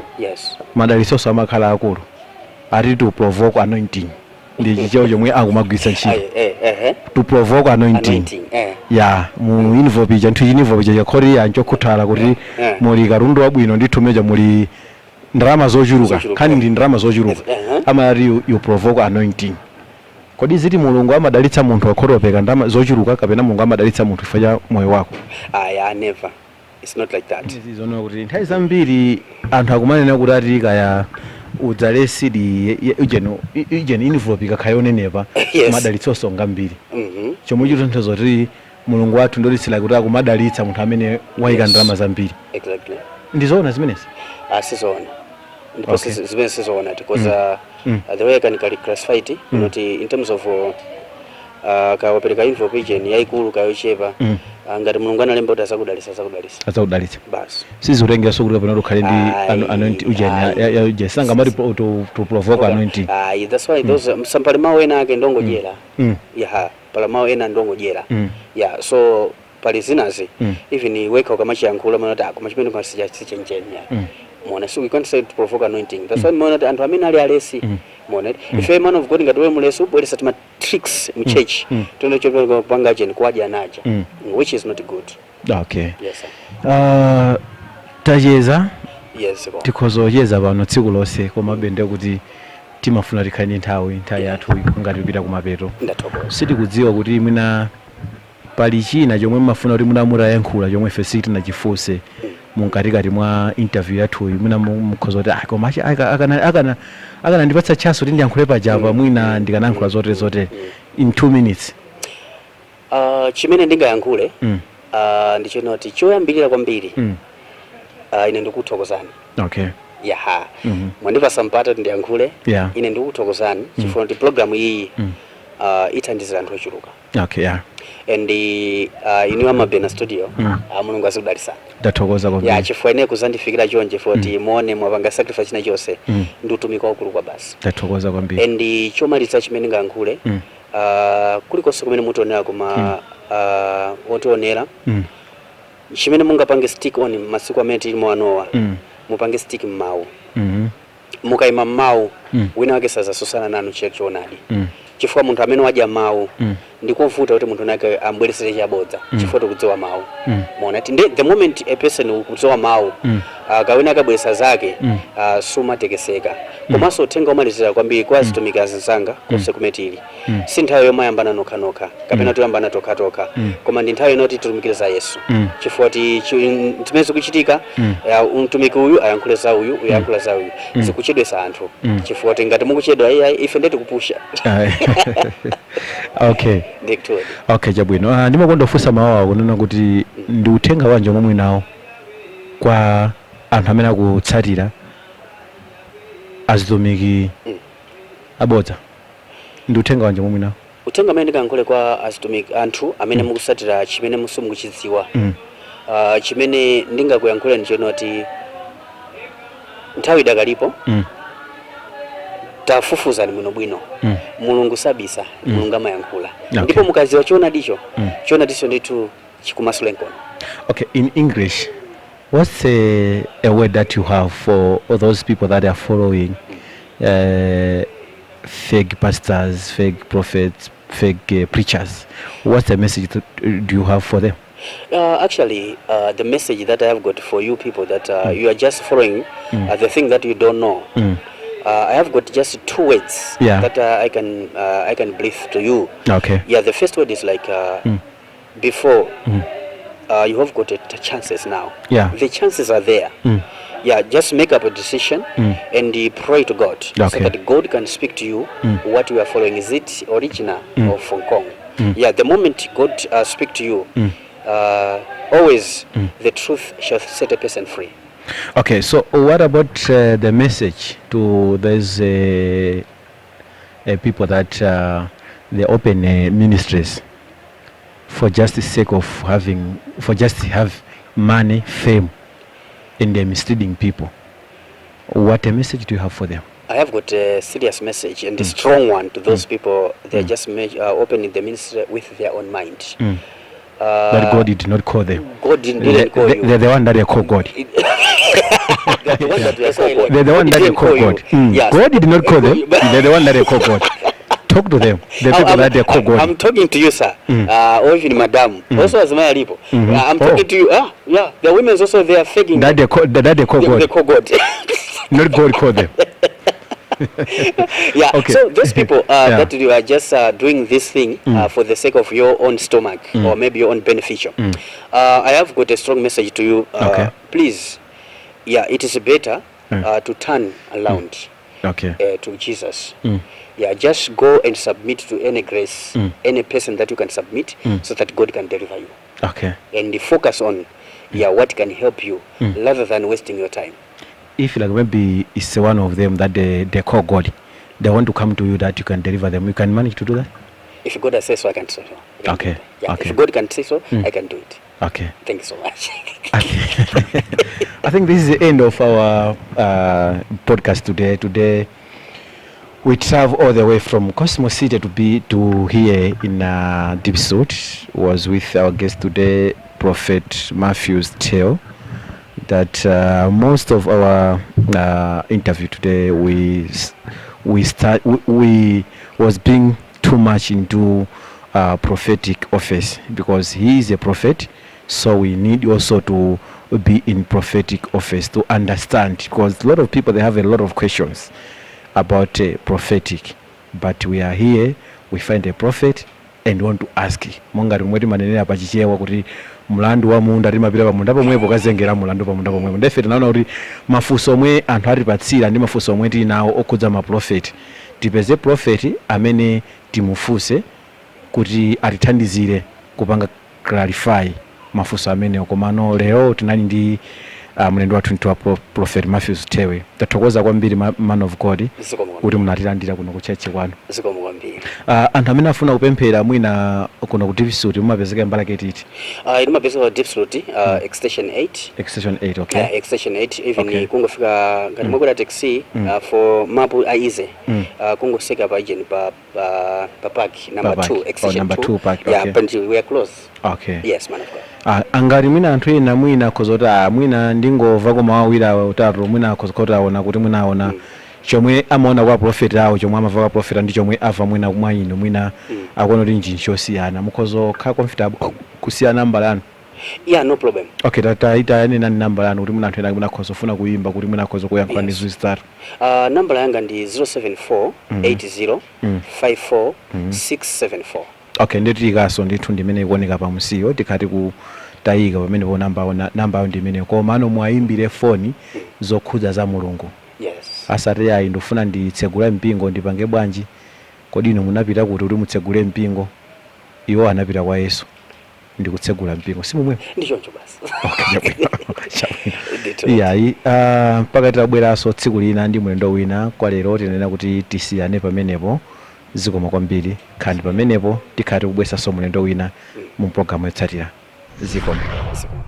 madalitsoso amakhala akulu, ati to provoke anointing, ndi chichewa chomwe akumagwiritsa ntchito. Aye, eh. To provoke anointing. Anointing, eh. Ya, mu envelope ija nthu envelope ija chakhoti ya nchokhuthala kuti muli katundu wabwino ndithu, meja muli ndalama zochuluka. Zochuluka. Nkhani ndi ndalama zochuluka. Amati you provoke anointing. Kodi ziti Mulungu amadalitsa munthu akhotopeka ndalama zochuluka, kapena Mulungu amadalitsa munthu chifukwa cha moyo wako? Aya, never, it's not like that. Zizonera kuti nthawi zambiri anthu akumanena kuti ati kaya udzale seed ujeni envelope ikakhala yonenepa, madalitso ngambiri, chomwe chikutanthauza kuti Mulungu wathu ndolitsira kuti akumadalitsa munthu amene wayika ndalama zambiri. Ndizoona zimenezi? Ah, sizoona ndipo zimene sizoona because the way I can classify it, kuti in terms of kawapereka envelope ijeni yayikulu kayochepa, ngati Mulungu analemba kuti azakudalitsa, azakudalitsa. Azakudalitsa. Basi. Sizikutengeranso kuti kapena ukhale ndi Ayi, anointing ujeni ayi. ya ujeni sangamati to provoke anointing. Ayi, that's why those sampali mawu ena ake ndongodyera. Yeah, pala mawu ena ndongodyera. Yeah, so Pali zinazi, even wekha ukamachiyankhula umaona kuti, "Ah, koma chimene koma sichenjeni ya." Mona, so we can't say to provoke anointing. That's why mona kuti anthu amene ali alesi, mona, ife man of God, ngati wewe mulesi ubweresa tima tricks mu church, tono chopanga kupanga cheni kuwadya naja, which is not good. Yes, sir. Tacheza. Yes, sir. Tikhoza kucheza pano tsiku lonse, komabe ndiye kuti timafuna tikhale ndi nthawi yathu ngati kupita kumapeto. Ndathokoza. Sitikudziwa kuti mwina pali china chomwe mumafuna kuti mwina mutayankhula chomwe ife sitinachifunse munkatikati mwa interview yathuyi. Mwina mukhoza kuti, "Ah, koma akanandipatsa chance kuti ndiyankhule pajapa, mwina ndikanayankhula zotere zotere," in 2 minutes. Chimene ndingayankhule ndichonoti choyambirira kwambiri, ine ndikuthokozani. Yaha. Mwandipasa mpata kuti ndiyankhule. Ine ndikuthokozani chifukwa kuti program iyi ithandizira anthu ochuluka. And inu amabena studio, Mulungu azikudalitsani. Ndathokoza kwambiri. Ya, chifukwa ine kuzandifikira chonje foti muone mwapanga sacrifice china chonse, ndi utumiki waukulu kwa basi. Ndathokoza kwambiri. And chomaliza chimene ndingayankhule, kulikonse kumene mutionera, koma otionera, chimene mungapange stick on masiku amene tilimo anowa, mupange stick mmawu. Mukayima mmawu, wina wake sazasusana nanu choonadi, chifukwa munthu amene wadya mawu, ndikovuta kuti munthu nake ambweresere chabodza, chifukwa tikudziwa mawu. Mona ti the moment a person ukudziwa mawu, kawina akabweresa zake, sumatekeseka. Komanso uthenga umalizira kwambiri kwa azitumiki azinzanga konse kumene tili, si nthawi yomayambana nokhanokha kapena toyambana tokhatokha, koma ndi nthawi inoti titumikire za Yesu, chifukwa ti zimene zikuchitika, mtumiki uyu ayankhule za uyu, uyu ayankhula za uyu, zikuchedwesa anthu, chifukwa ti ngati mukuchedwa, iyayi, ife ndeti kupusha. Okay. Ndikuti Okay, chabwino. Ndimakonda kufunsa mawu awo kunena kuti ndi uthenga wanji omwe mwinawo kwa anthu amene akutsatira azitumiki abodza? Ndi uthenga wanji omwe mwinawo? Uthenga amene ndikayankhule kwa azitumiki, anthu amene mukusatira chimene simukuchidziwa, chimene ndingakuyankhule ndichonoti nthawi idakalipo, tafufuzani bwinobwino. Mulungu sabisa, Mulungu amayankhula. Ndipo mukaziwa choonadicho, choonadicho ndithu chikumasule mkono. Okay, in English, what's a word that you have for all those people that are following fake pastors, fake prophets, fake preachers? What's the message that, do you have for them? Actually, the message that I have got for you people that you are just following the thing that you don't know. I have got just two words that I can breathe to you. Yeah, the first word is like before you have got the chances now. The chances are there. Yeah, just make up a decision and pray to God so that God can speak to you what you are following. Is it original or Hong Kong? Yeah, the moment God speak to you, always the truth shall set a person free. Okay, so what about the message to those people that they open ministries for just the sake of having, for just have money, fame, and they're misleading people? What a message do you have for them? I have got a serious message and a strong one to those people. They're just opening the ministry with their own mind. That God did not call them. God didn't call you. They're the one that they call God. They're the one that they call God. They're the one that they Didn't call call you. God. Yes. God did not call them. They're the one that they call God. Talk to them. The people that they call God. I'm talking to you, sir, or even madam. Also, as my people. I'm talking to you. Ah, yeah. The women also, they are faking. That they call They God. Call God. Not God call them. Yeah. So those people that you are just doing this thing for the sake of your own stomach or maybe your own beneficial. I have got a strong message to you. Please, yeah, it is better to turn around to Jesus. Yeah, just go and submit to any grace, any person that you can submit, so that God can deliver you. And focus on, yeah, what can help you, rather than wasting your time. If like maybe it's one of them that they call God, they want to come to you that you can deliver them. You can manage to do that? If God has said so, I can say so. I can do it. Yeah, if God can say so, I can do it. Thank you so much. I think this is the end of our podcast today. Today, We travel all the way from Cosmo City to be to here in Diepsloot. Was with our guest today, Prophet Matthews Theu. That most of our interview today we was being too much into prophetic office because he is a prophet, so we need also to be in prophetic office to understand, because a lot of people, they have a lot of questions about prophetic, but we are here, we find a prophet and want to ask. Monga timwe timanenera pachichewa kuti mlandu wa munda timapita pamunda pomwepo kazengera mulandu pamunda pomwepo. Ndefe tinaona kuti mafunso omwe anthu atipatsira ndi mafunso omwe tili nawo okhudza maprofeti, tipeze prophet amene timufunse kuti atithandizire kupanga clarify mafunso amenewo. Komano lero tinali ndi mlendo wathu wa Prophet Matthews Theu. Tathokoza kwambiri, man of God, Zikomo kwambiri. kuti munatilandira kuno ku church kwanu. Zikomo kwambiri. Anthu amene afuna kupemphera mwina kuno ku Diepsloot, mumapezeka mbalake iti? Imapezeka Diepsloot, Extension 8. Extension 8, okay. Extension 8 even. Kungofika ngati mwakwera taxi, for map a easy, kungoseka pa ijeni pa park number Pa park. 2, Extension Oh, number 2. 2 park, Yeah. okay. But we are close. Yes, man of God. Ah, angati mwina anthu ena mwina akhoza kuti, ah, mwina ndingomva koma awiri awa utatu, mwina akhoza kuti aona kuti mwina aona chomwe amaona kwa prophet awo, chomwe amava kwa prophet ndi chomwe ava mwina mwa inu, mwina akuona kuti njinji chosiyana, mukhoza kukhala comfortable kusiya nambala yanu? Yeah, no problem. Okay, tayanenani nambala yanu kuti mwina anthu ena mwina akhoza kufuna kuyimba, kuti mwina akhoza kuyankhula ndi Yes. ziwiri zitatu. Nambala yanga ndi 074 80 54 674. Okay, nditiyikaso ndithu ndimene ikuoneka pamusiyo, tikhati kutayika pamenepo nambawo, nambayo ndi imeneyo. Koma ano mwayimbire foni zokhudza za Mulungu. Yes. Asati ayi, ndifuna nditsegule mpingo, ndipange bwanji? Kodi inu munapita kuti mutsegule mpingo? Iwo anapita kwa Yesu ndikutsegula mpingo, si momwepo? Ndi choncho basi. Okay, chabwino, chabwino. Ndithu. Iyayi, mpaka titabweranso tsiku lina ndi mlendo wina, kwa lero tinena kuti tisiyane pamenepo. Zikomo kwambiri, khandi pamenepo, tikhala tikubweranso mlendo wina mu programu yotsatira. Zikomo. Zikomo.